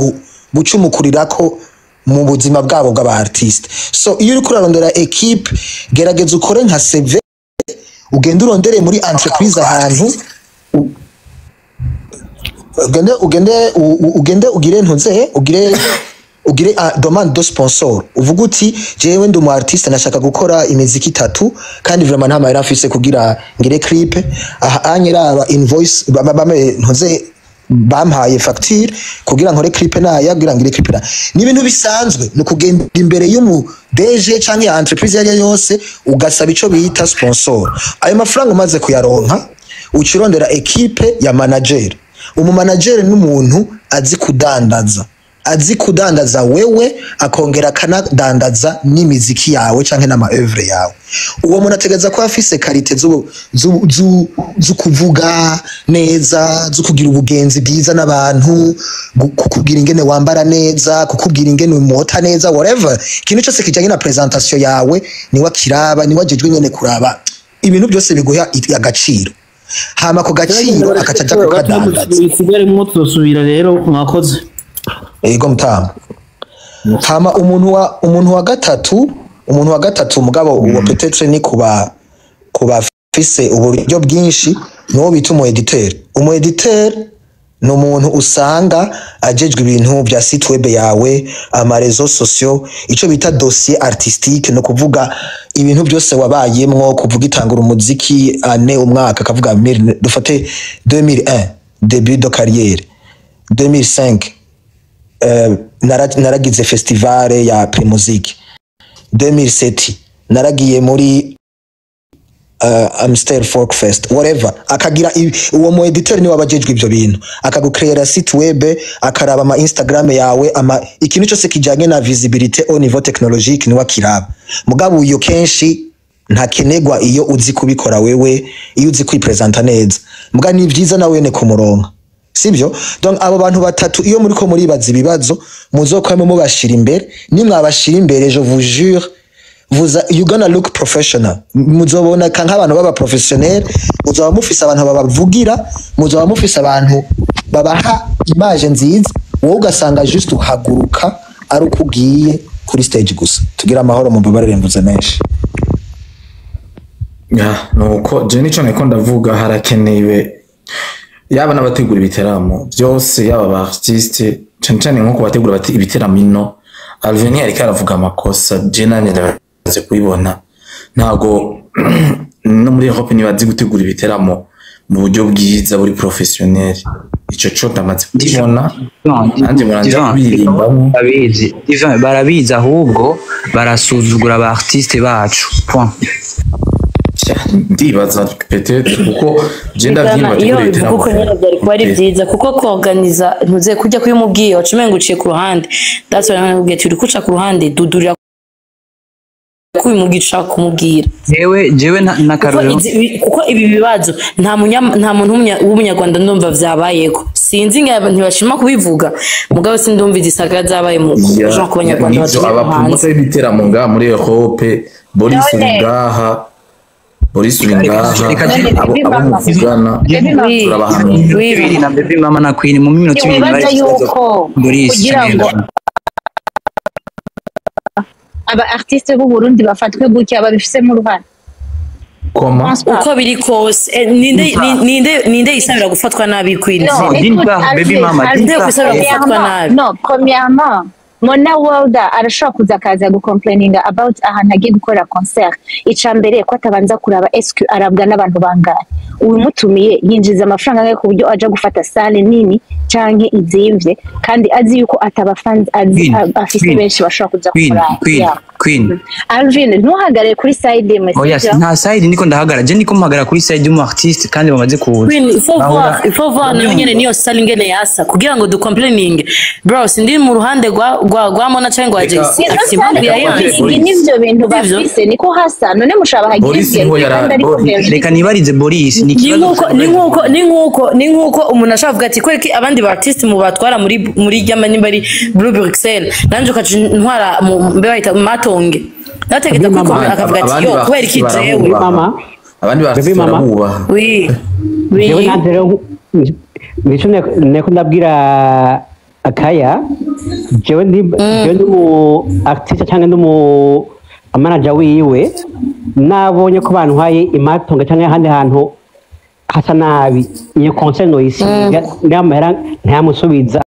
gucumukurirako mu buzima bwabo bw'aba artiste. So iyo uriko urarondera équipe, gerageza ukore nka CV, ugende urondere muri entreprise ahantu ugende ugire ntuze ugire demande de sponsor, uvuga uti: "Jewe ndi umu artiste, nashaka gukora imiziki itatu, kandi vraiment nta mahera mfise kugira ngire clip aha anyeraba invoice bame ntuze bampaye facture kugira nkore clip, naya kugira ngire clip." Na ni ibintu bisanzwe, ni ukugenda imbere y'umu DG canke ya entreprise iyo ari yo yose, ugasaba ico bita sponsor. Ayo mafaranga umaze kuyaronka, uca urondera équipe ya manager. Umumanager n'umuntu azi kudandaza, azi kudandaza wewe, akongera akanadandaza n'imiziki yawe canke n'ama œuvre yawe. Uwo muntu ategereza kuba afise qualité zo kuvuga neza, zo kugira ubugenzi bwiza n'abantu, kukubwira ingene wambara neza, kukubwira ingene umota neza, whatever, ikintu cyose kijanye na présentation yawe niwe akiraba, niwe ajejwe nyene kuraba ibintu byose biguha agaciro. Hama ako gaciro akaca aja kukadandaza. Isigaremwo, tuzosubira rero, mwakoze. Ego mutama. Hama umuntu wa gatatu, mugabo uwo peut-être ni kuba fise uburyo bwinshi, nuwo bita umu editeur. Umu editeur ni umuntu usanga ajejwe ibintu bya site web yawe, ama réseaux sociaux, ico bita dossier artistique, no kuvuga ibintu byose wabayemwo, kuvuga itangura umuziki ane umwaka, akavuga dufate 2001 début de carrière, 2005 naragize festival ya Primusic, 2007 naragiye muri Amstel Folk Fest, whatever. Akagira uwo mu editeur niwe abajejwe ivyo bintu, akagucreera site web, akaraba ama Instagram yawe, ama ikintu cyose kijanye na visibilité au niveau technologique niwe akiraba. Mugabo uyo kenshi ntakenegwa iyo uzi kubikora wewe, iyo uzi kwipresenta neza. Muga ni vyiza nawe ne kumuronka, sibyo? Donc abo bantu batatu, iyo muriko muribaza ibibazo, muzokwame mubashira imbere. Nimwabashira imbere, je vous jure, you gonna look professional. Muzoboneka nk'abantu baba professionnel, muzoba mufise abantu babavugira, muzoba mufise abantu babaha image nziza. Wowe ugasanga juste uhaguruka ari uko ugiye kuri stage gusa. Tugira amahoro, mumbabarire mvuze menshi. Ya, nuko je nico niko ndavuga: harakenewe yaba n'abategura ibiteramo byose, yaba aba artiste, cane cane nko kubategura ibiteramo ino. Alvin ariko aravuga amakosa, je nanje ndabaze kubibona. Ntago no muri Europe ntibazi gutegura ibiteramo mu buryo bwiza buri professionnel. Ico co ndamaze kubibona nanje, muranja kubiririmbamo. Barabizi Divin, barabizi, ahubwo barasuzugura aba artiste bacu, point. Ndibaza peut-être kuko je ndavyina Bigana, iyo bategura bivuga ibiteramo. Uko nyene byari kuba ari byiza, kuko kuorganiza ntuze kujya kuyimubwiye waca umenga uciye ku ruhande. That's why nakubwiye ati uri kuca ku ruhande, dudurira ko ubimubwiye ushaka kumubwira. Jewe Kuko n'akarorero. Kuko ibi bibazo nta muntu w'umunyarwanda ndumva vyabayeko. Sinzi nga ntibashima kubivuga, mugabo sindumva izisaga zabaye mu genre ku banyarwanda Nivyo batuye hanze. Abapromota b'ibiteramo ngaha muri Europe, Boris uri ngaha, Boris uri ngaha, abo muvugana turabahanura. Bibiri na baby mama na Queen mu minota 2. Ntiwibaza yuko Boris kugira ngo aba artiste b'u Burundi bafatwe gutya babifisemo uruhare? Koma. Uko biri kose, ninde yisabira gufatwa nabi, Queen? No, écoute, Alvin, Alvin, Ninde yisabira gufatwa premièrement, nabi? no, premièrement, Mona Walda arashobora kuza akaza gucomplaininga about ahantu agiye gukora concert. Ica mbere ko atabanza kuraba est-ce arabwa n'abantu bangahe, uwimutumiye yinjiza amafaranga angahe, ku buryo aja gufata salle nini. Canke izimvye, kandi azi yuko ataba fans azi Queen, afise Queen, benshi bashobora kuza Queen, kuraba. Queen, Yeah. Queen. Alvin, ntuhagarare kuri side imwe, Oya, sivyo? nta side ndiko ndahagarara, je ndiko mpagarara kuri side y'umu artiste kandi bamaze kuza. Queen, il faut Bahora voir, il faut voir nayo nyene niyo sali ingene yasa kugira ngo ducomplaining. Bro, sindi mu ruhande rwa Mona canke rwa Reka Jay-Z, Nizo afise impamvu side yayanze. Boris. n'ivyo bintu Sivyo? bafise niko hasa none mushabaha Boris niho kandi yari ari Boris. Belgique. Reka nibarize Boris, ni Ni ikibazo nkuko ni nkuko ni nkuko ni nkuko umuntu ashobora kuvuga ati kwereka abandi ba artiste mu batwara muri ryama nimba ari Blue Bruxelles, nanje ukaca ntwara mu mbe bahita mu Matonge, nategeka Baby kuri mama. akavuga ati Abandi yo ba kubera iki artiste jewe. Baby baramubaha. mama. Abandi ba Baby artiste mama. baramubaha. Oui. Jewe Oui. nanje rero nico neko ndabwira akaya, jewe ndi mu artiste cyangwa ndi mu manager wiwe, nabonye ko bantwaye imatonga cyangwa ahandi hantu hasa nabi, iyo concert noyisiga n'amahera ntayamusubiza.